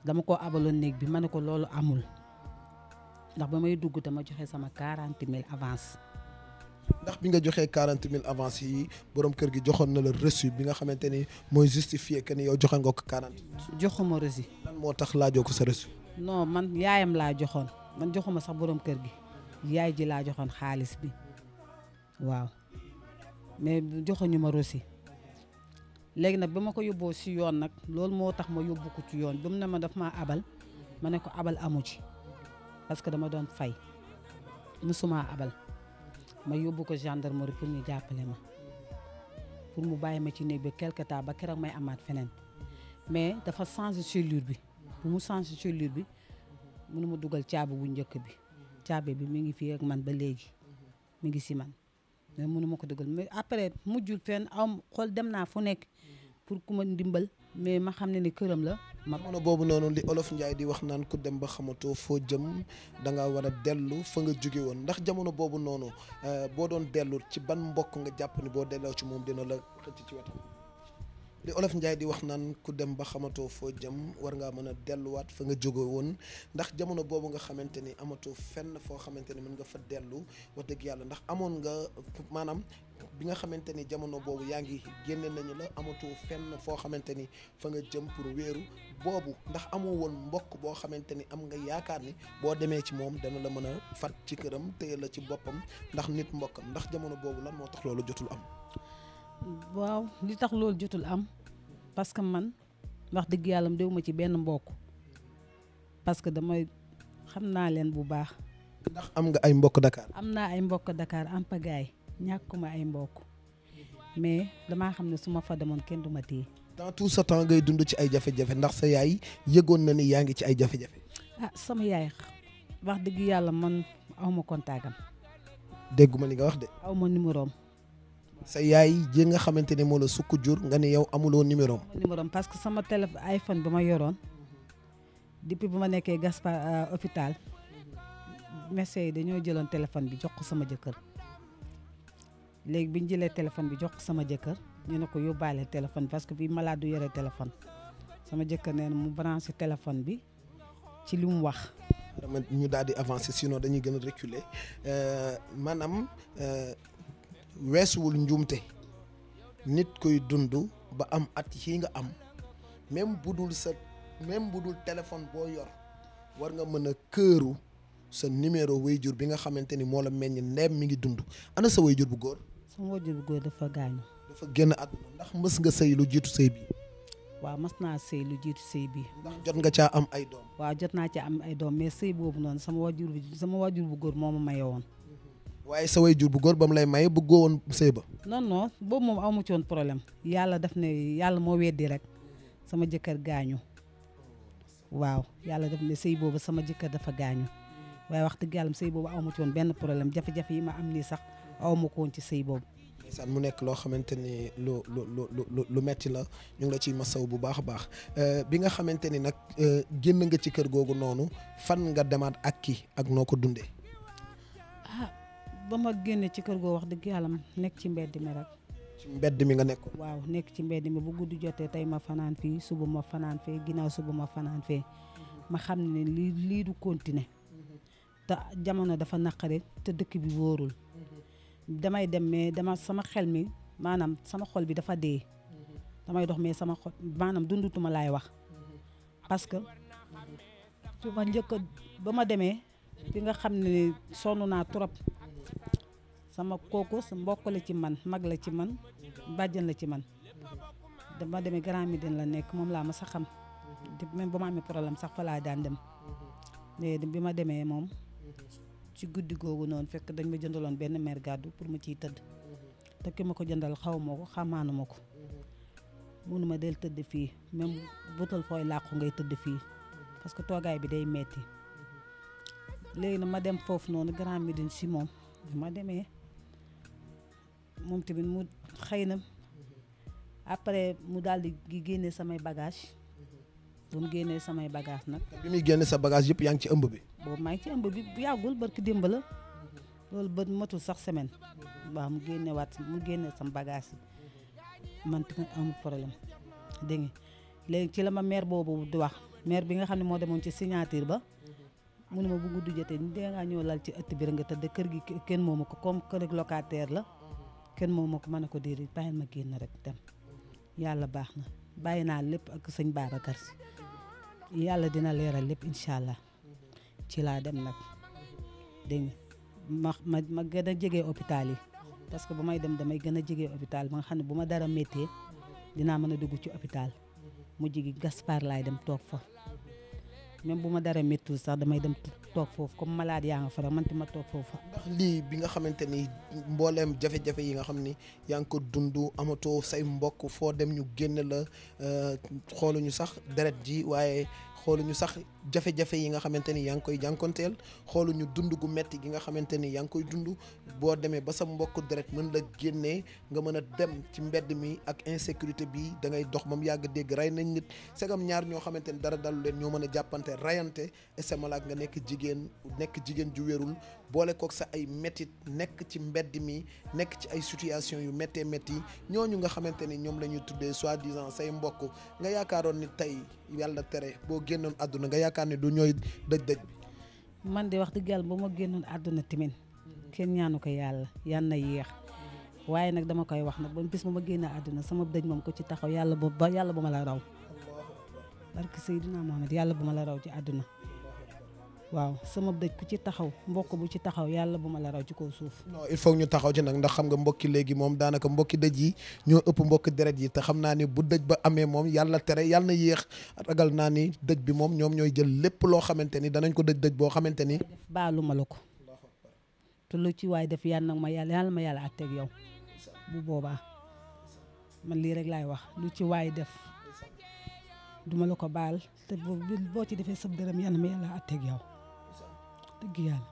dama ko abaloon néeg bi ma ne ko loolu amul ndax ba may dugg dama joxe sama 40 000 avance. ndax bi nga joxee 40 000 avance yi borom kër gi joxoon na la reçu bi nga xamante ni mooy justifié que ni yow joxe nga ko 40. joxuma reçu. lan moo tax laajoo ko sa reçu. non man yaayam laa joxoon man joxuma sax borom kër gi yaay ji laa joxoon xaalis bi waaw mais joxuñu ma reçu léegi nag ba ma ko yóbboo si yoon nag loolu moo tax ma yóbbu ko ci yoon ba mu ne ma daf maa abal ma ne ko abal amu ci parce que dama doon fay musuma abal ma yóbbu ko gendarmerie pour ñu jàppale ma pour mu bàyyi ma ci néeg bi quelque temps ba keroog may amaat feneen mais dafa changé cellule bi bu mu changé cellule bi mënu ma dugal caabi bu njëkk bi caabi bi mi ngi fii ak man ba léegi mi ngi si man mais mënu ma ko dugal mais après mujjul fenn am xool dem naa fu nekk pour ku ma ndimbal mais ma xam ne ni këram la. jamono boobu noonu li olof Njaay di wax naan ku dem ba xamatoo foo jëm da nga war a dellu fa nga jóge woon ndax jamono boobu noonu boo doon dellu ci ban mbokk nga jàpp ni boo delloo ci moom dina la xëcc ci wetam. li olof Njaay di wax naan ku dem ba xamatoo foo jëm war ngaa mën a delluwaat fa nga jóge woon ndax jamono boobu nga xamante ni amatoo fenn foo xamante ni mën nga fa dellu wax dëgg yàlla ndax amoon nga maanaam bi nga xamante ni jamono boobu yaa ngi génne nañu la amatoo fenn foo xamante ni fa nga jëm pour wéeru boobu ndax amoo woon mbokk boo xamante ni am nga yaakaar ni boo demee ci moom dana la mën a fat ci këram téye la ci boppam ndax nit mbokkam ndax jamono boobu lan moo tax loolu jotul am. waaw li tax loolu jotul am parce que man wax dëgg yàlla déw ma ci benn mbokk parce que damay xam naa leen bu baax. ndax am nga ay mbokk Dakar. am naa ay mbokk Dakar am pagaay ñàkkuma ay mbokk mais damaa xam ne su ma fa demoon kenn du ma téye. dans tout ce temps ngay dund ci ay jafe-jafe ndax sa yaay yëgoon na ni yaa ngi ci ay jafe-jafe. sama yaay wax dëgg yàlla man awma contact am. dégguma li nga wax de. awma numéro am. sa yaay ji nga xamante ne moo la sukk jur nga ne yow amuloo numéro am. parce que sama téléphone iPhone bi ma yoroon depuis bu ma nekkee Gaspard hôpital médecin yi dañoo jëloon téléphone bi jox ko sama jëkkër léegi bi ñu jëlee téléphone bi jox ko sama jëkkër ñu ne ko yóbbaale téléphone parce que bii malade du yore téléphone sama jëkkër nee na mu branché téléphone bi ci li mu wax. ñu daal di avancer sinon dañuy gën a reculer maanaam weesuwul njuumte nit koy dund ba am at yi nga am même bu dul téléphone boo yor war nga mën a këru sa numéro wayjur bi nga xamante ni moo la meññ ndeem mi ngi dund ana sa wayjur bu góor. sama wayjur bu góor dafa gaañu. dafa génn àdduna ndax mës nga sëy lu jiitu sëy bi. waaw mas naa sëy lu jiitu sëy bi. ndax jot nga caa am ay doom. waaw jot naa caa am ay doom mais sëy boobu noonu sama wayjur bu góor moo ma maye woon. waaye sa wayjur bu góor ba mu lay maye bëggoo woon sëy ba. non boobu moom amu ci woon problème yàlla daf ne yàlla moo weddi rek sama jëkkër gaañu waaw yàlla daf ne sëy boobu sama jëkkër dafa gaañu waaye wax dëgg yàlla sëy boobu amu ci woon benn problème jafe-jafe yi ma am nii sax aw ma ko woon ci sëy boobu. ndeysaan mu nekk loo xamante ni lu metti la ñu ngi la ciy masaw bu baax a baax bi nga xamante ni nag génn nga ci kër googu noonu fan nga demaat ak kii ak noo ko dundee. ba ma génne ci kër googu wax dëgg yàlla nekk ci mbedd mi rek. ci mbedd mi nga nekk. waaw nekk ci mbedd mi bu guddi jotee tey ma fanaan fii suba ma fanaan fee ginnaaw suba ma fanaan fee ma xam ne lii du continuer te jamono dafa naqare te dëkk bi wóorul damay dem mais sama xel mi maanaam sama xol bi dafa dee damay dox mais sama xol maanaam dundutuma laay wax parce que su ma njëkk ba ma demee bi nga xam ne sonn naa trop sama kooku sa mbokk la ci man mag la ci man bàjjan la ci man dama demee Grand Médine la nekk moom laa ma sa xam même ba ma amee problème sax fa laa daan dem mais bi ma demee moom ci guddi googu noonu fekk dañ ma jëndaloon benn mère gàddu pour ma ciy tëdd te ki ma ko jëndal xaw ma ko xamaanu ma ko mënu ma del tëdd fii même butal fooy làqu ngay tëdd fii parce que toogaay bi day metti léegi na ma dem foofu noonu Grand Médine si moom bi ma demee moom tamit mu xëy na après mu daal di génne samay bagage bu mu génnee samay bagage nag. bi muy génne sa bagage yëpp yaa ngi ci ëmb bi. boobu maa ngi ci ëmb bi bu yàggul barki démb la loolu ba matul sax semaine waaw mu génne sama bagage yi man tamit amul problème dégg nga léegi ci la ma maire boobu di wax maire bi nga xam ne moo demoon ci signature ba mu ne ma bu guddi jotee ni dee ngaa ñëw lal ci ëtt bi nga tëdd kër gi kenn moomu ko comme kër locataire la kenn moomu ko mën a ko déedéet bàyyi ma génn rek dem yàlla baax na bàyyi naa lépp ak sëñ Babacar Si yàlla dina leeral lépp incha allah ci laa dem nag dégg nga ma gën a jege hôpital yi parce que bu may dem damay gën a jege hôpital ba nga xam ne bu ma dara méttee dinaa mën a dugg ci hôpital mujj gi Gaspard laay dem toog fa même bu ma dara méttul sax damay dem toog foofu comme malade yaa nga fa rek man ma toog foofu. ndax lii bi nga xamante ni mbooleem jafe-jafe yi nga xam ni yaa ngi ko dund amatoo say mbokk foo dem ñu génn la xooluñu sax deret ji waaye xooluñu sax jafe-jafe yi nga xamante ni yaa ngi koy jànkonteel xooluñu dund gu metti gi nga xamante ni yaa ngi koy dund boo demee ba sa mbokk deret mën la génnee nga mën a dem ci mbedd mi ak insécurité bi da ngay dox ba mu yàgg dégg rey nañ nit segam ñaar ñoo xamante ni dara dalu leen ñoo mën a jàppante rayante esemalaak nga nekk jigéen ju wérul boole kook sa ay métit nekk ci mbedd mi nekk ci ay situation yu méttee métti ñooñu nga xamante ni ñoom la ñuy tuddee soi-disant say mbokk nga yaakaaroon ni tey yàlla tere boo génnoon àdduna nga yaakaar ne du ñooy dëj bi. man de wax dëgg yàlla ba ma génnoon àdduna tamit kenn ñaanu ko yàlla yan na yéex waaye nag dama koy wax nag ba bis ma génn àdduna sama dëj moom ko ci taxaw yàlla bu ma la raw barke Seydina Muhammad yàlla bu ma la raw ci àdduna waaw sama dëj ku ci taxaw mbokk bu ci taxaw yàlla bu ma la raw ci kaw suuf. non il faut ñu taxaw ci nag ndax xam nga mbokki léegi moom daanaka mbokki dëj yi ñoo ëpp mbokki deret yi te xam naa ni bu dëj ba amee moom yàlla tere yàlla na yéex ragal naa ni dëj bi moom ñoom ñooy jël lépp loo xamante ni danañ ko dëj boo xamante ni. baalu ma la ko te lu ci waay def yàlla nag ma yàlla ma yàlla àtteeg yow bu boobaa man lii rek laay wax lu ci waay def duma la ko baal te boo ci defee sab dërëm yàlla ma yàlla àtteeg yow. dëgg yàlla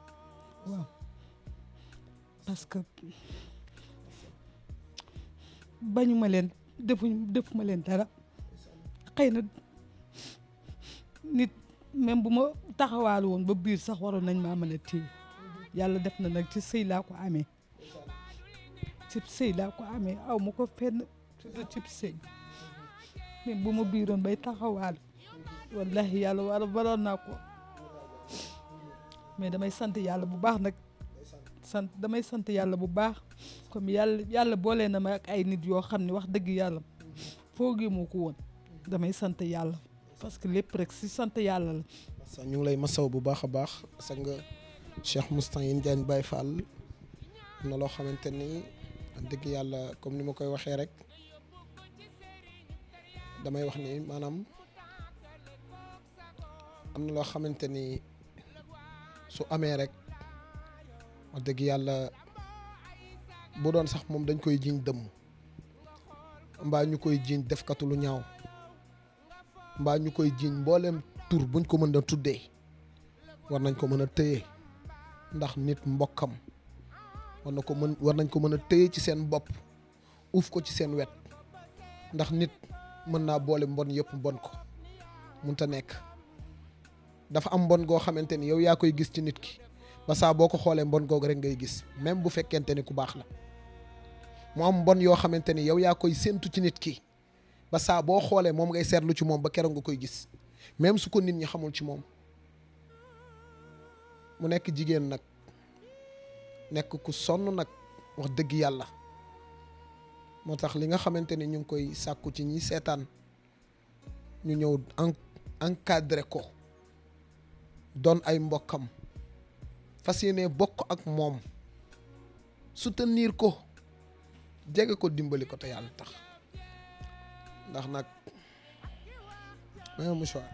waaw parce que bañuma leen defuma leen dara xëy na nit même bu ma taxawaalu woon ba biir sax waroon nañ maa mën a téye yàlla def na nag ci sëy laa ko amee cib sëy laa ko amee aw ma ko fenn surtout cib sëy même bu ma biiroon bay taxawaal wallahi yàlla waroon naa ko mais damay sant yàlla bu baax nag damay sant yàlla bu baax comme yàlla boole na ma ak ay nit yoo xam ne wax dëgg yàlla foogee moo ko woon damay sant yàlla parce que lépp rek si sant yàlla la. ñu ngi lay masaw bu baax a baax sa nga Cheikh Moustahine Diagne Baye Fall am na loo xamante ni dëgg yàlla comme ni ma koy waxee rek damay wax ni maanaam am na loo xamante ni su amee rek wax dëgg yàlla bu doon sax moom dañ koy jiiñ dëmm mbaa ñu koy jiiñ defkatu lu ñaaw mbaa ñu koy jiiñ mbooleem tur buñ ko mën a tuddee war nañ ko mën a téye ndax nit mbokkam war nañ ko mën a téye ci seen bopp uuf ko ci seen wet ndax nit mën naa boole mbon yëpp mbon ko mënta nekk dafa am mbon goo xamante ni yow yaa koy gis ci nit ki ba saa boo ko xoolee mbon googu rek ngay gis même bu fekkente ni ku baax la mu am mbon yoo xamante ni yow yaa koy séentu ci nit ki ba saa boo xoolee moom ngay seetlu ci moom ba keroog nga koy gis même su ko nit ñi xamul ci moom mu nekk jigéen nag nekk ku sonn nag wax dëgg yàlla moo tax li nga xamante ni ñu ngi koy sàkku ci ñi seetaan ñu ñëw encadré ko doon ay mbokkam fas yéene bokk ak moom soutenir ko jege ko dimbali ko te yàlla tax ndax nag mouchoir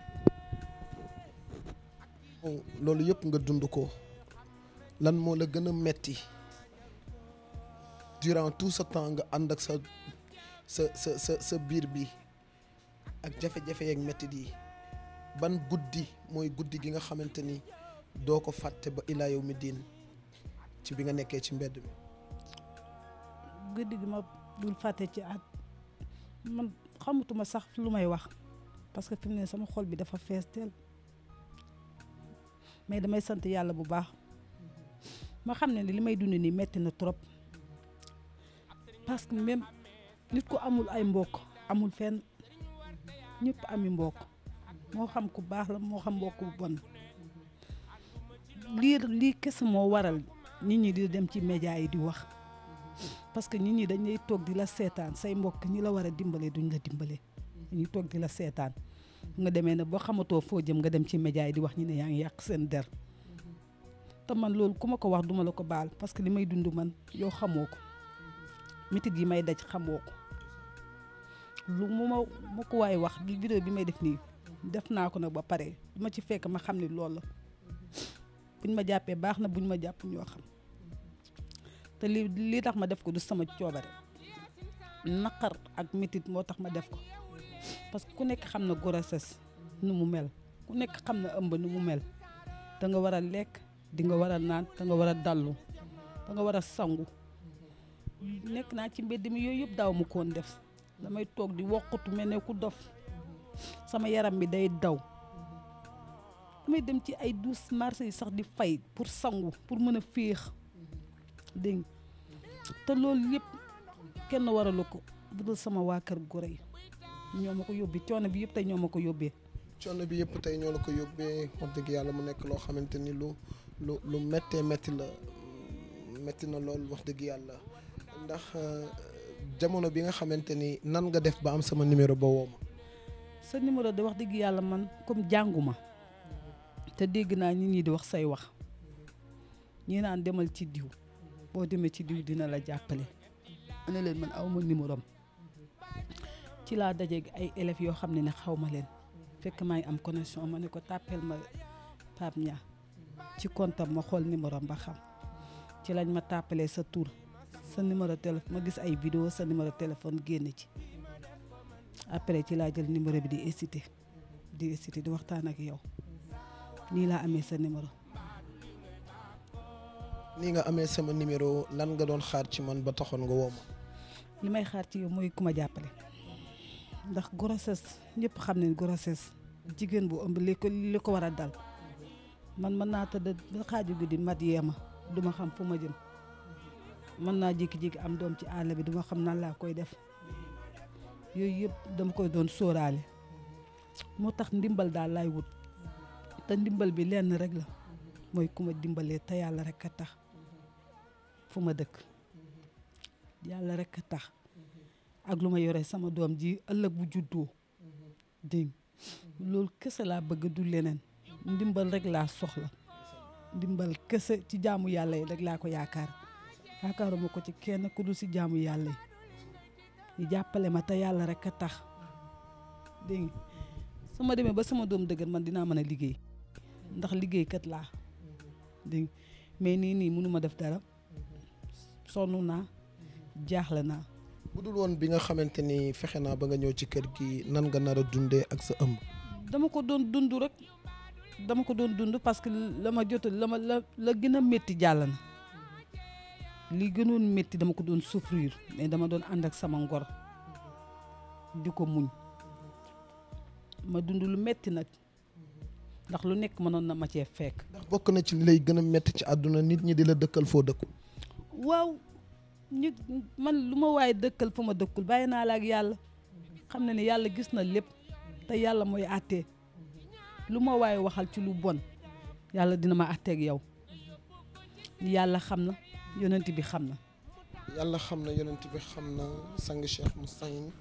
loolu yëpp nga dund ko lan moo la gën a metti durant tout ce temps nga ànd ak sa biir bi ak jafe-jafe yeeg mettit yi ban guddi mooy guddi gi nga xamante ni doo ko fàtte ba ilaa yow mi diin ci bi nga nekkee ci mbedd mi guddi gi ma dul fàtte ci at man xamatuma sax lu may wax parce que fi mu ne sama xol bi dafa fees teel mais damay sant yàlla bu baax ma xam ne li may dund nii metti na trop parce que même nit ku amul ay mbokk amul fenn ñëpp ami mbokk moo xam ku baax la moo xam mbokk bu bon lii kese moo waral nit ñi di dem ci média yi di wax parce que nit ñi dañuy toog di la seetaan say mbokk ñi la war a dimbale duñ la dimbale dañuy toog di la seetaan nga demee ne boo xamatoo foo jëm nga dem ci média yi di wax ñi ne yaa ngi yàq seen der te man loolu ku ma ko wax duma la ko baal parce que li may dund man yow xamoo ko métit yi may daj xamoo ko lu ma ko waay wax vidéo bi may def nii def naa ko nag ba pare duma ci fekk ma xam ne loolu la buñ ma jàppee baax na buñ ma jàpp ñoo xam te lii tax ma def ko du sama coobare naqar ak métit moo tax ma def ko parce que ku nekk xam na grossesse nu mu mel ku nekk xam na ëmb nu mu mel da nga war a lekk di nga war a naan da nga war a dallu da nga war a sangu nekk naa ci mbedd mi yooyu yëpp daaw mu koon def damay toog di wokkatu mel ne ku dof sama yaram bi day daw damay dem ci ay douze marché yi sax di fay pour sangu pour mën a féex dégg te loolu yëpp kenn waralu ko budul sama waa kër gore yi ñoo ma ko yóbbee coono bi yëpp tey ñoo ma ko yóbbee coono bi yëpp tey ñoo la ko yóbbee wax dëgg yàlla mu nekk loo xamante ni lu méttee métti la métti na lool wax dëgg yàlla ndax jamono bi nga xamante ni nan nga def ba am sama numéro ba woo ma sa numéro de wax dëgg yàlla man comme jànguma te dégg naa nit ñi di wax say wax ñi naan demal ci diw boo demee ci diw dina la jàppale ana leen man awma numéro am ci laa dajeeg ay élèves yoo xam ne xaw ma leen fekk maa ngi am connexion ma ne ko tàppeel ma Pape Niang ci comptam ma xool numéro am ba xam ci lañ ma tàppalee sa tur sa numéro téléphone ma gis ay vidéo sa numéro téléphone génn ci après ci laa jël numéro bi di hésité di waxtaan ak yow nii laa amee sa numéro. nii nga amee sama numéro lan nga doon xaar ci man ba taxoon nga woo ma. li may xaar ci yow mooy ku ma jàppale ndax grossesse ñëpp xam ne grossesse jigéen bu ëmb li ko war a dal man mën naa tëdd ba xaaju guddi mat yee ma duma xam fu ma jëm mën naa jékki-jékki am doom ci àll bi duma xam nan laa koy def yooyu yëpp dama koy doon sóoraale moo tax ndimbal daal laay wut te ndimbal bi lenn rek la mooy ku ma dimbalee te yàlla rek a tax fu ma dëkk yàlla rek a tax ak lu ma yore sama doom ji ëllëg bu juddoo dégg loolu kese laa bëgg du leneen ndimbal rek laa soxla ndimbal kese ci jaamu yàlla yi rek laa ko yaakaaruma ko ci kenn ku dul si jaamu yàlla yi ñu jàppale ma te yàlla rek a tax dégg nga su ma demee ba sama doom dëgër man dinaa mën a liggéey ndax liggéeykat laa dégg mais nii mënuma def dara sonn naa jaaxle naa. bu dul woon bi nga xamante ni fexe naa ba nga ñëw ci kër gi nan nga nar a dundee ak sa ëmb. dama ko doon dund rek dama ko doon dund parce que la ma jot la gën a métti jàll na li gënoon métti dama ko doon souffrir mais dama doon ànd ak sama ngor di ko muñ ma dund lu métti nag ndax lu nekk mënoon na ma cee fekk. ndax bokk na ci li lay gën a métti ci àdduna nit ñi di la dëkkal foo dëkkul. waaw man lu ma waaye dëkkal fu ma dëkkul bàyyi naa la ak yàlla xam na ne yàlla gis na lépp te yàlla mooy àttee lu ma waaye waxal ci lu bon yàlla dina ma àtteeg yow yàlla xam na yonent bi xam na. yàlla xam na yonent bi xam na sang Cheikh Moustahine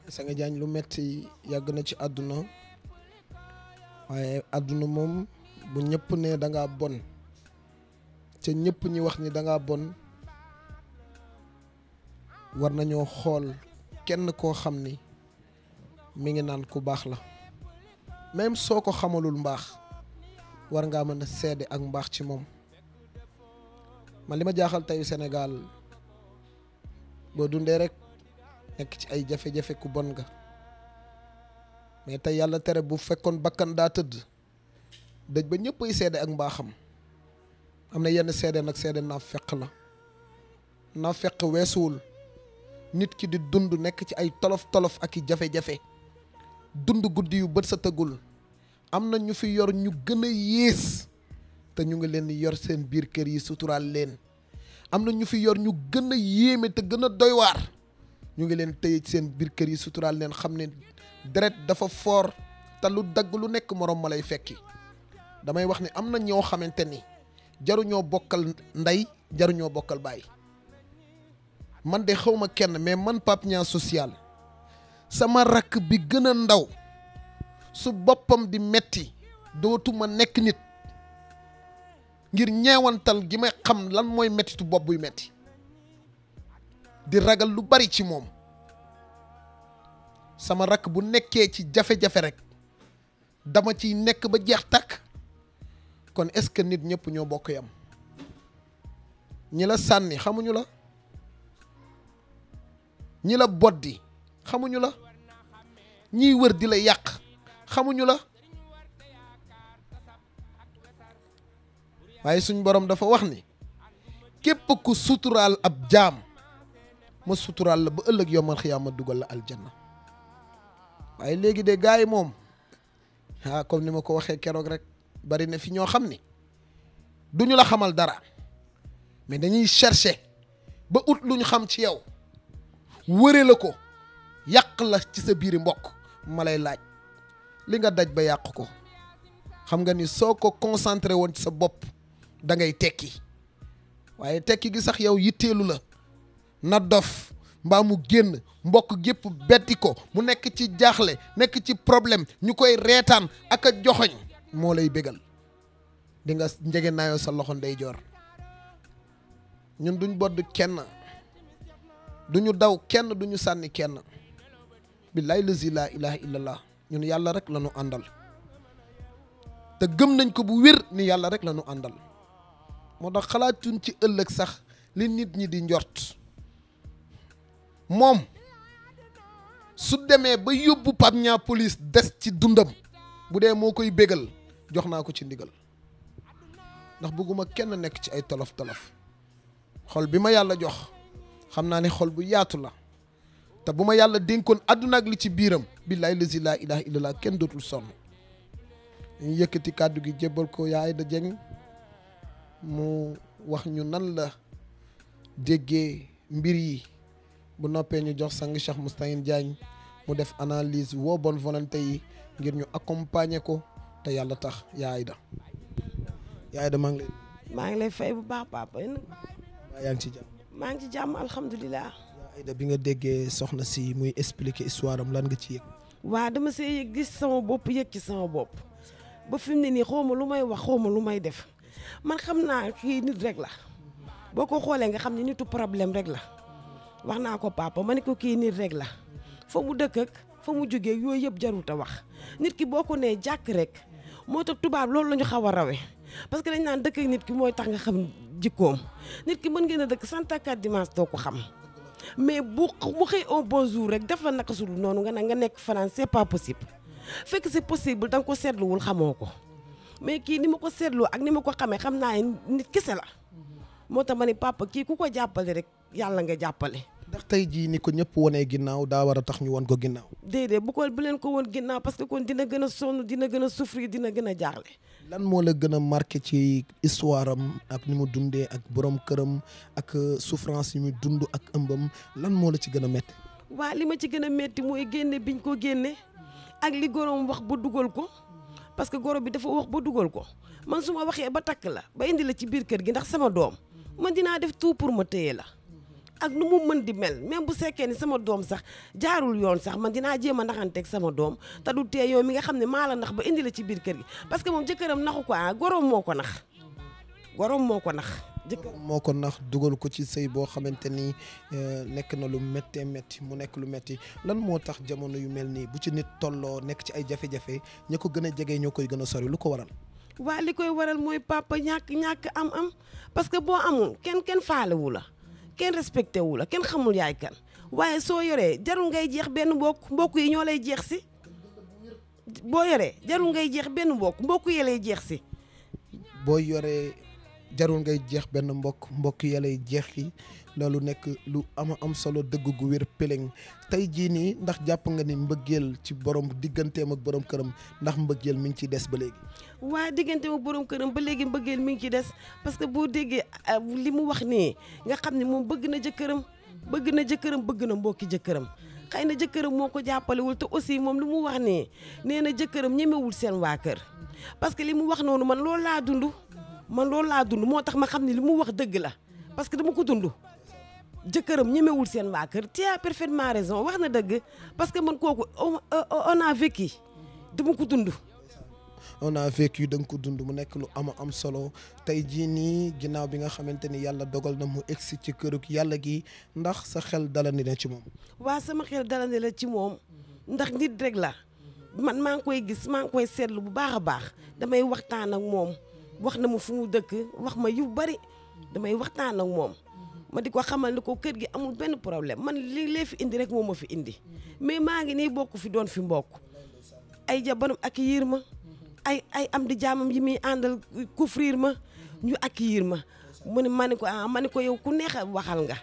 Sanga Diagne lu metti yàgg na ci àdduna waaye àdduna moom bu ñëpp ne da ngaa bon te ñëpp ñi wax ni da ngaa bon war nañoo xool kenn koo xam ni mi ngi naan ku baax la même soo ko xamalul mbaax war ngaa mën a seede ak mbaax ci moom man li ma jaaxal tey Sénégal boo dundee rek nekk ci ay jafe-jafe ku bon nga mais tey yàlla tere bu fekkoon bakkan daa tëdd dëj ba ñëpp ay seede ak mbaaxam am na yenn seede nag seede naa fekk la naa fekk weesuwul nit ki di dund nekk ci ay tolof-tolof ak i jafe-jafe dund guddi yu bët sa tëggul am na ñu fi yor ñu gën a yées te ñu ngi leen di yor seen biir kër yi suturaal leen am na ñu fi yor ñu gën a yéeme te gën a doy waar ñu ngi leen tëye ci seen biir kër yi suturaal leen xam ne deret dafa foor te lu dagg lu nekk moroom ma lay fekki damay wax ne am na ñoo xamante ni jaruñoo bokkal ndey jaruñoo bokkal baay man de xawma kenn mais man Pape Niang social sama rakk bi gën a ndaw su boppam di metti dootuma nekk nit ngir ñeewantal gi may xam lan mooy mettitu bopp buy metti di ragal lu bari ci moom sama rakk bu nekkee ci jafe-jafe rek dama ciy nekk ba jeex takk kon est-ce que nit ñëpp ñoo bokk yam ñi la sànni xamuñu la ñi la boddi xamuñu la ñiy wër di la yàq xamuñu la waaye suñ borom dafa wax ni képp ku suturaal ab jaam ma suturaal la ba ëllëg yowmal xiyaama dugal la aljanna waaye léegi de gars yi moom comme ni ma ko waxee keroog rek bari na fi ñoo xam ni duñu la xamal dara mais dañuy chercher ba ut lu ñu xam ci yow wëre la ko yàq la ci sa biiri mbokk ma lay laaj li nga daj ba yàq ko xam nga ni soo ko concentré woon ci sa bopp da ngay tekki waaye tekki gi sax yow yitteelu la na dof mbaa mu génn mbokk gépp betti ko mu nekk ci jaaxle nekk ci problème ñu koy reetaan ak a joxoñ moo lay bégal di nga njege naayoo sa loxo ndeyjoor ñun duñ bodd kenn duñu daw kenn duñu sànni kenn billahi lazi la ilaha illallah ñun yàlla rek la ñu àndal te gëm nañ ko bu wér ni yàlla rek la ñu àndal moo tax xalaatuñ ci ëllëg sax li nit ñi di njort moom su demee ba yóbbu Pape Niang police des ci dundam bu dee moo koy bégal jox naa ko ci ndigal ndax bëgguma kenn nekk ci ay tolof-tolof xol bi ma yàlla jox xam naa ne xol bu yaatu la te bu ma yàlla dénkoon àdduna ak li ci biiram billahi lazi la ilaha illallah kenn dootul sonn ñu yëkkati kàddu gi jébbal ko yaa Aïda Dieng mu wax ñu nan la déggee mbir yi bu noppee ñu jox sang Cheikh Moustahine Diagne mu def analyse woo bonne volonté yi ngir ñu accompagner ko te yàlla tax yaa Aïda maa ngi lay fay bu baax papa yaa ngi ci jàmm. maa ngi ci jàmm alhamdulilah. yaa Aïda bi nga déggee soxna si muy expliquer histoire am lan nga ci yëg. waa dama see yëg gis sama bopp yëg ci sama bopp ba fi mu ne nii xaw ma lu may wax xaw ma lu may def man xam naa kii nit rek la boo ko xoolee nga xam ne nitu problème rek la wax naa ko papa ma ne ko kii nit rek la fa mu dëkk ak fa mu jógee yooyu yëpp jarut a wax nit ki boo ko nee jàkk rek moo tax tubaab loolu la ñu xaw a rawee parce que dañ naan dëkk ak nit ki mooy tax nga xam jikkoom nit ki mën ngeen a dëkk 104 dimanche doo ko xam mais bu xëy un bon jour rek def la naka su dul noonu nga nekk fanaan c'est pas possible fekk c'est possible da nga ko seetluwul xamoo ko mais kii ni ma ko seetloo ak ni ma ko xamee xam naa nit kese la moo tax ma ne papa kii ku ko jàppale rek yàlla nga jàppale. ndax tey jii ni ko ñëpp wanee ginnaaw daa war a tax ñu wan ko ginnaaw. déedéet bu leen ko woon ginnaaw parce que kon dina gën a sonn dina gën a souffrir dina gën a jaaxle. lan moo la gën a marqué ci histoire am ak ni mu dundee ak borom këram ak souffrance yi mu dund ak ëmbam lan moo la ci gën a métti. waa li ma ci gën a métti mooy génne biñ ko génne ak li gorom wax ba dugal ko parce que goro bi dafa wax ba dugal ko man su ma waxee ba takk la ba indi la ci biir kër gi ndax sama doom man dinaa def tout pour ma téye la. ak nu mu mën di mel même bu sekkee ni sama doom sax jaarul yoon sax man dinaa jéem a naxanteeg sama doom te du tee yow mi nga xam ne maa la nax ba indi la ci biir kër gi parce que moom jëkkëram naxu ko goroom moo ko nax jëkkëram moo ko nax dugal ko ci sëy boo xamante ni nekk na lu méttee métti mu nekk lu métti lan moo tax jamono yu mel nii bu ci nit tolloo nekk ci ay jafe-jafe ña ko gën a jege ñoo koy gën a sori lu ko waral. waa li koy waral mooy papa ñàkk am parce que boo amul kenn faalewu la kenn respecté wu la kenn xamul yaay kan waaye soo yoree jarul ngay jeex benn mbokk yi ñoo lay jeex si boo yoree jarul ngay jeex benn mbokk yi lay jeex si. boo yoree jarul ngay jeex benn mbokk yi lay jeex yi loolu nekk lu am solo dëgg gu wér peleng tey jii nii ndax jàpp nga ni mbëggeel ci borom digganteem ak borom këram ndax mbëggeel mi ngi ciy des ba léegi. waa digganteem ak borom këram ba léegi mbëggeel mi ngi ciy des parce que boo déggee li mu wax nii nga xam ne moom bëgg na jëkkëram bëgg na mbokki jëkkëram xëy na jëkkëram moo ko jàppalewul te aussi moom li mu wax nii nee na jëkkëram ñemewul seen waa kër parce que li mu wax noonu man loolu laa dund moo tax ma xam ne li mu wax dëgg la parce que dama ko dund. jëkkëram ñemewul seen waa kër tu as parfaitement raison wax na dëgg parce que man kooku on a vécu dama ko dund. on a vécu da nga ko dund mu nekk lu am solo tey jii nii ginnaaw bi nga xamante ni yàlla dogal na mu egsi ci kërug yàlla gi ndax sa xel dalandi na ci moom. waa sama xel dalandi la ci moom ndax nit rek la man maa ngi koy gis maa ngi koy seetlu bu baax a baax damay waxtaan ak moom wax na ma fu mu dëkk wax ma yu bari damay waxtaan ak moom. ma di ko xamal ni ko kër gi amul benn problème man li lee fi indi rek moo ma fi indi mais maa ngi nii bokk fi doon fi mbokk ay jabaram ak yiir ma ay am di jaamam yi muy àndal couvrir ma ñu ak yiir ma mu ne ma ne ko yow ku neex a waxal nga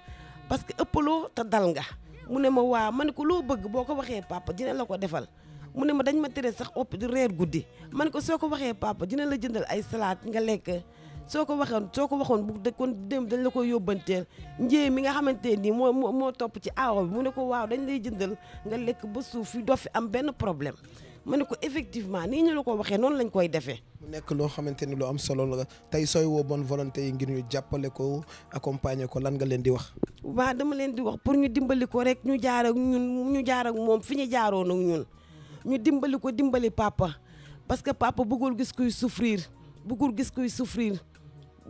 parce que ëppaloo te dal nga mu ne ma waa ma ne ko loo bëgg boo ko waxee papa dina la ko defal mu ne ma dañ ma tere sax opp di reer guddi ma ne ko soo ko waxee papa dina la jëndal ay salade nga lekk soo ko waxoon bu dëkkoon dem dañ la ko yóbbanteel njéey mi nga xamante nii moo topp ci aawa bi mu ne ko waaw dañ lay jëndal nga lekk ba suuf fi doo fi am benn problème ma ne ko effectivement nii ñu la ko waxee noonu lañ koy defee. mu nekk loo xamante ni lu am solo la tey sooy woo bonne volonté yi ngir ñu jàppale ko accompagner ko lan nga leen di wax. waaw dama leen di wax pour ñu dimbali ko rek ñu jaar ak moom fi ñu jaaroon ak ñun ñu dimbali papa parce que papa bëggul gis kuy souffrir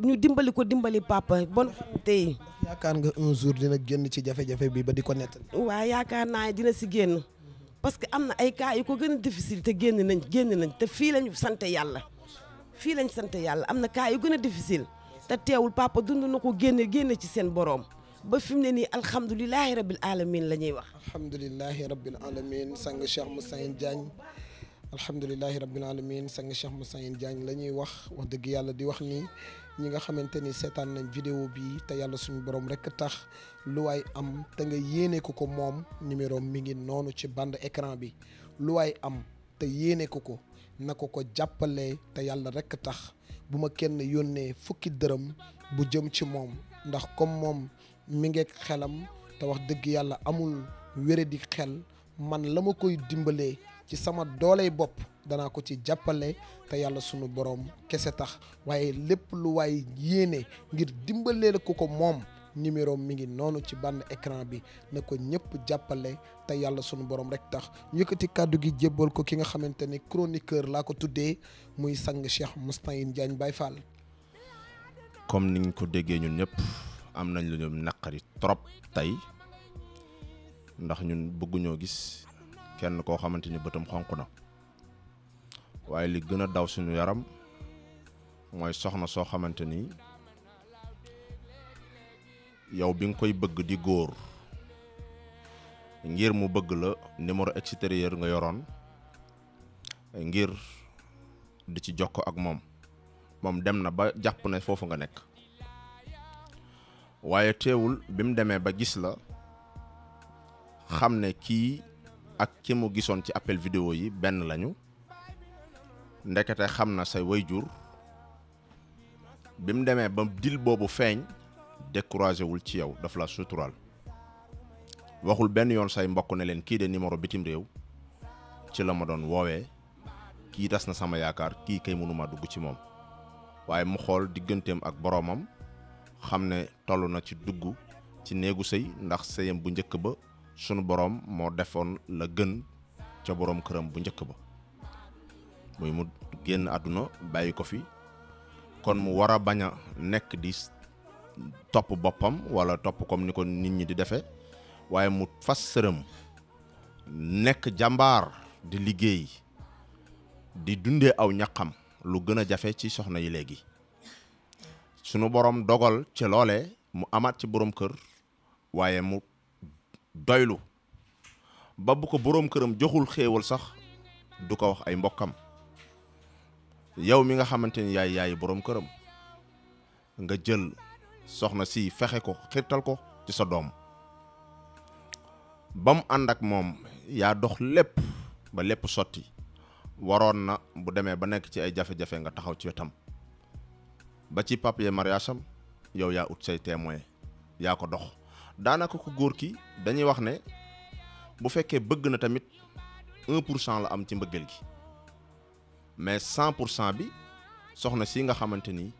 ñu dimbali papa bonne volonté yi. yaakaar nga un jour dina génn ci jafe-jafe bi ba di ko nettali. waaw yaakaar naa dina si génn parce que am na ay cas yu ko gën a difficile te génn nañ te fii lañ sant yàlla am na cas yu gën a difficile te teewul papa dund na ko génne ci seen boroom ba fi mu ne nii alhamdulilahi rabbil alamin la ñuy wax. alhamdulilahi rabbil alamin sang Cheikh Moustahine Diagne alhamdulilahi rabbil alamin sang Cheikh Moustahine Diagne la ñuy wax dëgg yàlla di wax ni ñi nga xamante ni seetaan nañ vidéo bi te yàlla suñu borom rek tax lu waay am te nga yéene ko moom numéro mi ngi noonu ci bande écran bi lu waay am te yéene ko na ko jàppale te yàlla rekk tax bu ma kenn yónnee fukki dërëm bu jëm ci moom ndax comme moom mi ngeeg xelam te wax dëgg yàlla amul wéradi xel man la ma koy dimbalee ci sama dooley bopp danaa ko ci jàppale te yàlla sunu borom kese tax waaye lépp lu waay yéene ngir dimbalee ko moom numéro mi ngi noonu ci bande écran bi na ko ñëpp jàppale te yàlla sunu borom rek tax ñu yëkkati kàddu gi jébbal ko ki nga xamante ni chroniqueur laa ko tuddee muy sang Cheikh Moustahine Diagne Baye Fall. comme niñ ko déggee ñun ñëpp am nañ lu ñu naqari trop tey ndax ñun bëgguñoo gis kenn koo xamante ni bëtam xonq na waaye li gën a daw suñu yaram mooy soxna soo xamante ni yow bi nga koy bëgg di góor ngir mu bëgg la numéro extérieur nga yoroon ngir di ci jokko ak moom dem na ba jàpp ne foofu nga nekk waaye teewul bi mu demee ba gis la xam ne kii ak ki mu gisoon ci appel vidéo yi benn lañu ndekete xam na say wayjur bi mu demee ba dil boobu feeñ découragé wul ci yow daf la suturaal waxul benn yoon say mbokk ne leen kii de numéro bitim réew ci la ma doon woowee kii tas na sama yaakaar kii kay mënuma dugg ci moom waaye mu xool digganteem ak boroomam xam ne toll na ci dugg ci néegu sëy ndax sëyam bu njëkk ba sunu boroom moo defoon la gën ca boroom këram bu njëkk ba muy mu génn àdduna bàyyi ko fi kon mu war a bañ a nekk di topp boppam wala topp comme ni ko nit ñi di defee waaye mu fas sërëm nekk jàmbaar di liggéey di dundee aw ñaqam lu gën a jafe ci soxna yi léegi sunu borom dogal ci loole mu amaat ci borom kër waaye mu doylu ba bu ko borom këram joxul xéewal sax du ko wax ay mbokkam yow mi nga xamante ni yaay borom këram nga jël soxna si fexe ko xirtal ko ci sa doom ba mu ànd ak moom yaa dox lépp ba lépp sotti waroon na bu demee ba nekk ci ay jafe-jafe nga taxaw ci wetam ba ci papier mariage am yow yaa ut say témoin yaa ko dox daanaka ko góor ki dañuy wax ne bu fekkee bëgg na tamit 1% la am ci mbëggeel gi mais 100% bi soxna si nga xamante ni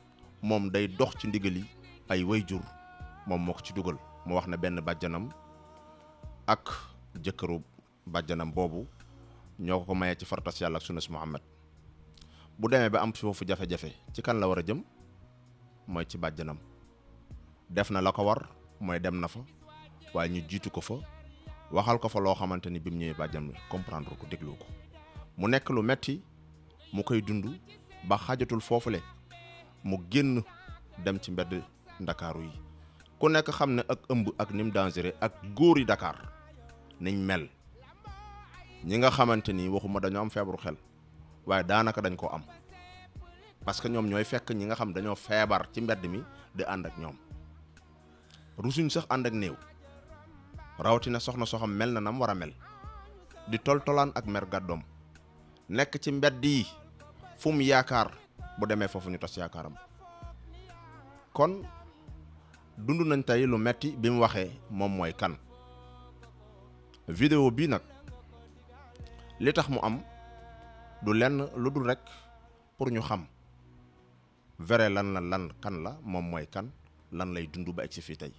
moom day dox ci ndigali ay wayjur moom moo ko ci dugal mu wax ne benn bàjjanam ak jëkkëru bàjjanam boobu ñoo ko mayee ci fartas yàlla ak sunnas Muhammad bu demee ba am foofu jafe-jafe ci kan la war a jëm mooy ci bàjjanam def na la ko war mooy dem na fa waaye ñu jiitu ko fa waxal ko fa loo xamante ni bi mu ñëwee bàjjanam comprendre ko déglu ko mu nekk lu metti mu koy dund ba xajatul foofule mu génn dem ci mbedd ndakaaru yi ku nekk xam ne ak ëmb ak nim dangereux ak góor yi Dakar niñ mel ñi nga xamante ni waxuma dañoo am feebaru xel waaye daanaka dañ ko am parce que ñoom ñooy fekk ñi nga xam dañoo feebar ci mbedd mi di ànd ak ñoom rusuñ sax ànd ak néew rawatina soxna soo xam mel na nam war a mel di toltolaan ak mer gàddoom nekk ci mbedd yi fu mu yaakaar bu demee foofu ñu tas yaakaaram kon dund nañ tey lu metti bi mu waxee moom mooy kan vidéo bii nag li tax mu am du lenn lu dul rek pour ñu xam vrai lan kan la moom mooy kan lan lay dund ba egg si fii tey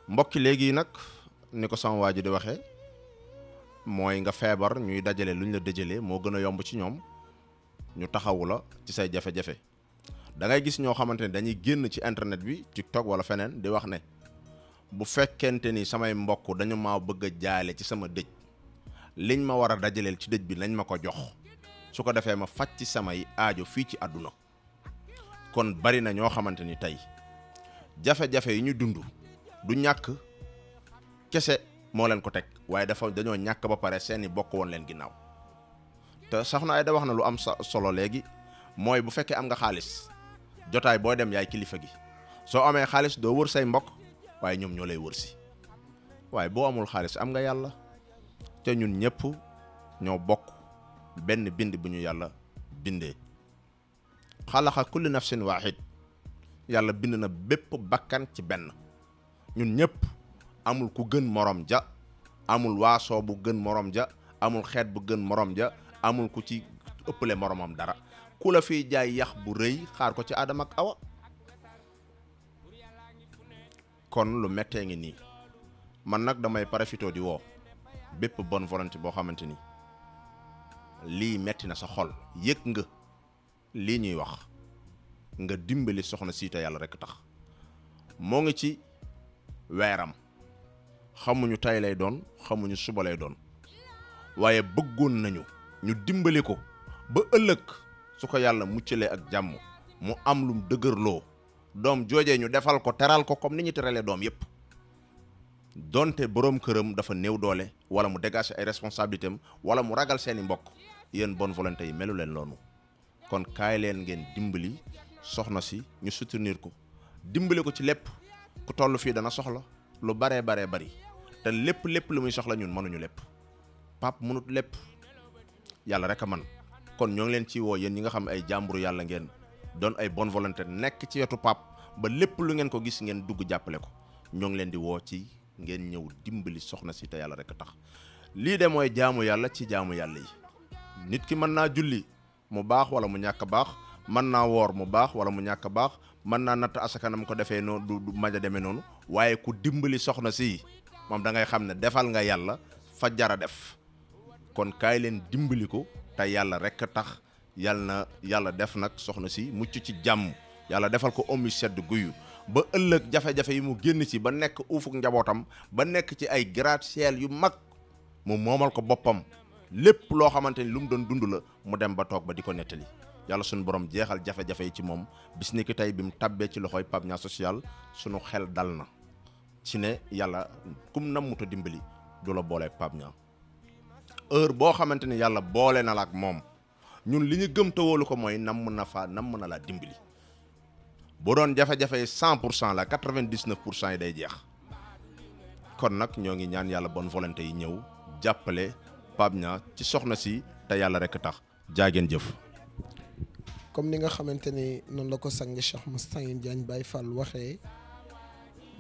mbokki léegi nag ni ko sama waa ji di waxee mooy nga feebar ñuy dajale luñ la dëjalee moo gën a yomb ci ñoom ñu taxawu la ci say jafe-jafe da ngay gis ñoo xamante ne dañuy génn ci internet bi TikTok wala feneen di wax ne bu fekkente ni samay mbokk dañu maa bëgg a jaale ci sama dëj liñ ma war a dajaleel ci dëj bi nañ ma ko jox su ko defee ma faj ci samay aajo fii ci àdduna kon bari na ñoo xamante ni tey jafe-jafe yi ñu dund du ñàkk kese moo leen ko teg waaye dañoo ñàkk ba pare seeni bokk woon leen ginnaaw te soxna ay da wax na lu am solo léegi mooy bu fekkee am nga xaalis jotaay boo dem yaay kilifa gi soo amee xaalis doo wër say mbokk waaye ñoom ñoo lay wër si waaye boo amul xaalis am nga yàlla te ñun ñëpp ñoo bokk benn bind bu ñu yàlla bindee. xalaqa kulli nafsin waahid yàlla bind na bépp bakkan ci benn. ñun ñëpp amul ku gën morom ja, amul waasoo bu gën morom ja, amul xeet bu gën morom ja, amul ku ci ëppale moromam dara. ku la fiy jaay yax bu rëy xaar ko ci Adama ak Awa. kon lu méttee ngi nii man nag damay profité di woo bépp bonne volonté boo xamante ni lii metti na sa xol, yëg nga lii ñuy wax, nga dimbali soxna si te yàlla rekk tax. moo ngi ci weeram, xamuñu tay lay doon, xamuñu suba lay doon, waaye bëggoon nañu ñu dimbali ko ba ëllëg su ko yàlla muccalee ak jàmm mu am lum dëgërloo doom joojee ñu defal ko, teral ko comme ni ñu teralee doom yépp. donte boroom këram dafa néew doole wala mu dégager ay responsabilités am wala mu ragal seeni mbokk, yéen bonne volonté yi melu leen loonu. kon kaay leen ngeen dimbali soxna si, ñu soutenir ko, dimbali ko ci lépp. ku toll fii dana soxla lu baree bari te lépp lu muy soxla ñun mënuñu lépp. Pape mënut lépp, yàlla rek a man. kon ñoo ngi leen ci woo yéen ñi nga xam ay jàmburu yàlla ngeen doon ay bonne volonté nekk ci wetu Pape ba lépp lu ngeen ko gis ngeen dugg jàppale ko. ñoo ngi leen di woo ci ngeen ñëw dimbali soxna si te yàlla rek a tax. lii de mooy jaamu yàlla ci jaamu yàlla yi. nit ki mën naa julli mu baax wala mu ñàkk baax, mën naa woor mu baax wala mu ñàkk baax, mën naa natt asakanam ko defee noonu du maja demee noonu, waaye ku dimbali soxna si moom da ngay xam ne defal nga yàlla fa jara def. kon kaay leen dimbali ko te yàlla rek a tax. yàlla def nag soxna si mucc ci jàmm, yàlla defal ko omi sedd guyu ba ëllëg jafe-jafe yi mu génn ci ba nekk uufuk njabootam, ba nekk ci ay gratte-ciel yu mag, mu moomal ko boppam. lépp loo xamante ni lu mu doon dund la mu dem ba toog ba di ko nettali. yàlla suñu borom jeexal jafe-jafe yi ci moom. bis ni ki tey bi mu tabbee ci loxoy Pape Niang social suñu xel dal na ci ne yàlla kum nammuta dimbali du la boolee Pape Niang. heure boo xamante ni yàlla boole na la ak moom, ñun li ñu gëm te wóolu ko mooy namm na laa dimbali. bu doon jafe-jafe yi 100% la 99% yi day jeex. kon nag ñoo ngi ñaan yàlla bonne volonté yi ñëw jàppale Pape Niang ci soxna si te yàlla rek tax. jaageen jëf. comme ni nga xamante ni noonu la ko sang Cheikh Moustahine Diagne Baye Fall waxee,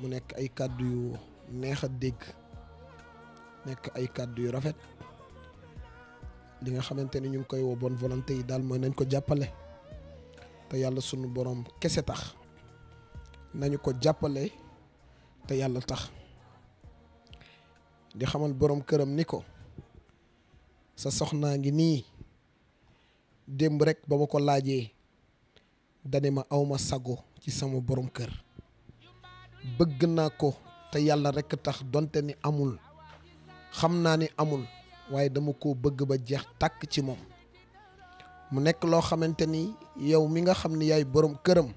mu nekk ay kàddu yu neex a dégg, nekk ay kàddu yu rafet. li nga xamante ni ñu ngi koy woo bonne volonté yi daal mooy nañ ko jàppale te yàlla sunu borom kese tax. nañu ko jàppale te yàlla tax. di xamal borom këram ni ko sa soxnaa ngi nii. démb rek ba ma ko laajee dane ma awma sago ci sama borom kër, bëgg naa ko te yàlla rek tax. donte ni amul, xam naa ni amul, waaye dama ko bëgg ba jeex tàkk ci moom. mu nekk loo xamante ni yow mi nga xam ni yaay borom këram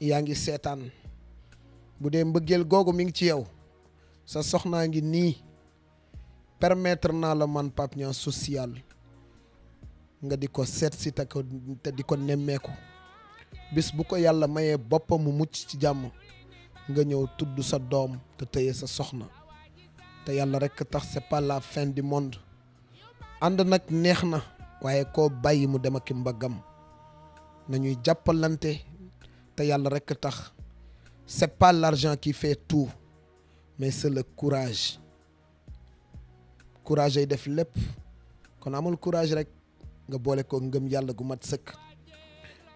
yaa ngi seetaan. bu dee mbëggeel googu mi ngi ci yow, sa soxnaa ngi nii. permettre naa la man Pape Niang social nga di ko seet si te di ko nemmeeku. bis bu ko yàlla mayee boppam mu mucc ci jàmm, nga ñëw tudd sa doom te tëye sa soxna te yàlla rekk tax. c'est pas la fin du monde. ànd nag neex na, waaye koo bàyyi mu dem ak mbaggam. nañuy jàppalante te yàlla rekk tax. c'est pas l'argent qui fait tout, mais c'est le courage. courage ay def lépp. kon amul courage rek nga boole ko ngëm yàlla gu mat sëkk.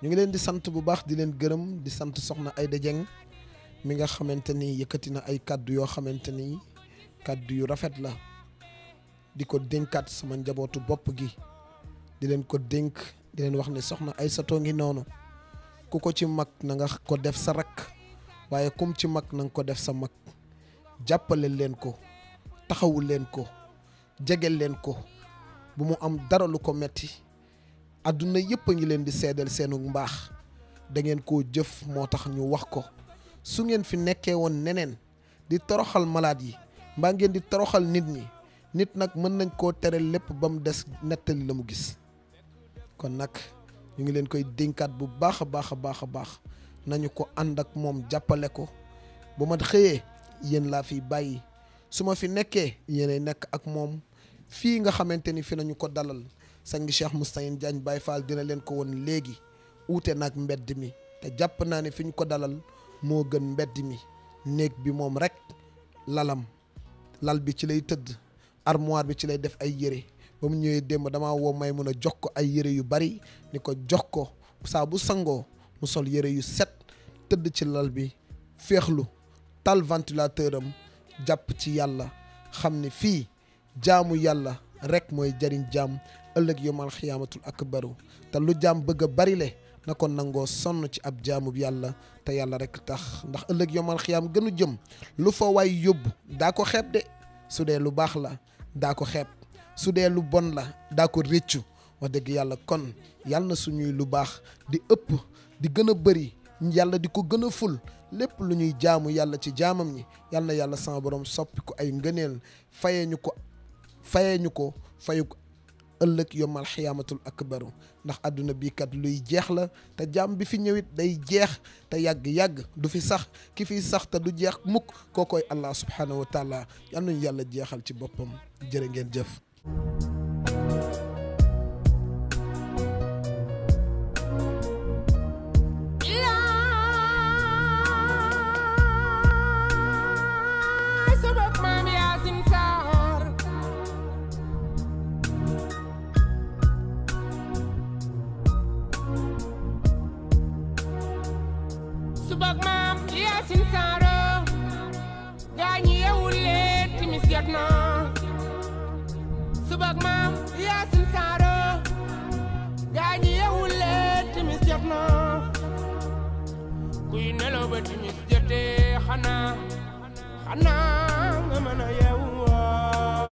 ñu ngi leen di sant bu baax, di leen gërëm, di sant soxna Aïda Dieng mi nga xamante ni yëkkati na ay kàddu yoo xamante ni kàddu yu rafet la. di ko dénkaat sama njabootu bopp gi, di leen ko dénk, di leen wax ne soxna Aïssatou ngi noonu. ku ko ci mag na nga ko def sa rakk, waaye kum ci mag na nga ko def sa mag. jàppale leen ko, taxawul leen ko, jegel leen ko, bu mu am dara lu ko metti. àdduna yëpp a ngi leen di seedal seenu mbaax. da ngeen koo jëf moo tax ñu wax ko. su ngeen fi nekkee woon neneen di toroxal malade yi mbaa ngeen di toroxal nit ñi, nit nag mën nañ koo tere lépp ba mu des nettali la mu gis. kon nag ñu ngi leen koy dénkaat bu baax a baax a baax a baax. nañu ko ànd ak moom jàppale ko. bu ma xëyee yéen laa fiy bàyyi, su ma fi nekkee yéenay nekk ak moom. fii nga xamante ni fi nañu ko dalal sang Cheikh Moustahine Diagne Baye Fall dina leen ko woon léegi uute nag mbedd mi te jàpp naa ne fi ñu ko dalal moo gën mbedd mi. néeg bi moom rek lal bi ci lay tëdd armoire bi ci lay def ay yére ba mu ñëwee démb damaa woo may mun a jox ko ay yére yu bari ni ko jox ko saa bu sangoo mu sol yére yu set tëdd ci lal bi féexlu tal ventilateur am jàpp ci yàlla xam ni fii jaamu yàlla rek mooy jariñ jaam ëllëg yomal xiyaamatul akbaru te lu jaam bëgg a bari le na ko nangoo sonn ci ab jaamu yàlla te yàlla rek tax ndax ëllëg yomal xiyaam gënu jëm lu fa waay yóbbu daa ko xeeb de su dee lu baax la daa ko xeeb su dee lu bon la daa ko réccu wax dëgg yàlla kon yàlla na suñuy lu baax di ëpp di gën a bëri yàlla di ko gën a ful lépp lu ñuy jaamu yàlla ci jaamam ñi yàlla na yàlla sama borom soppi ko ay ngëneel fayee ñu ko fayu ko ëllëg yomal xiyaamatul akbaru ndax àdduna bii kat luy jeex la te jaam bi fi ñëwit day jeex te yàgg-yàgg du fi sax ki fi sax te du jeex mukk kookoy allah subhanahu wa taala yal nañu yàlla jeexal ci boppam jërë ngeen jëf. subak maam Yaasin Saaro gaañi yeewul leen timis jot na subak maam Yaasin Saaro gaañi yeewul leen timis jot na kuy nelaw ba timis jotee xanaa nga mën a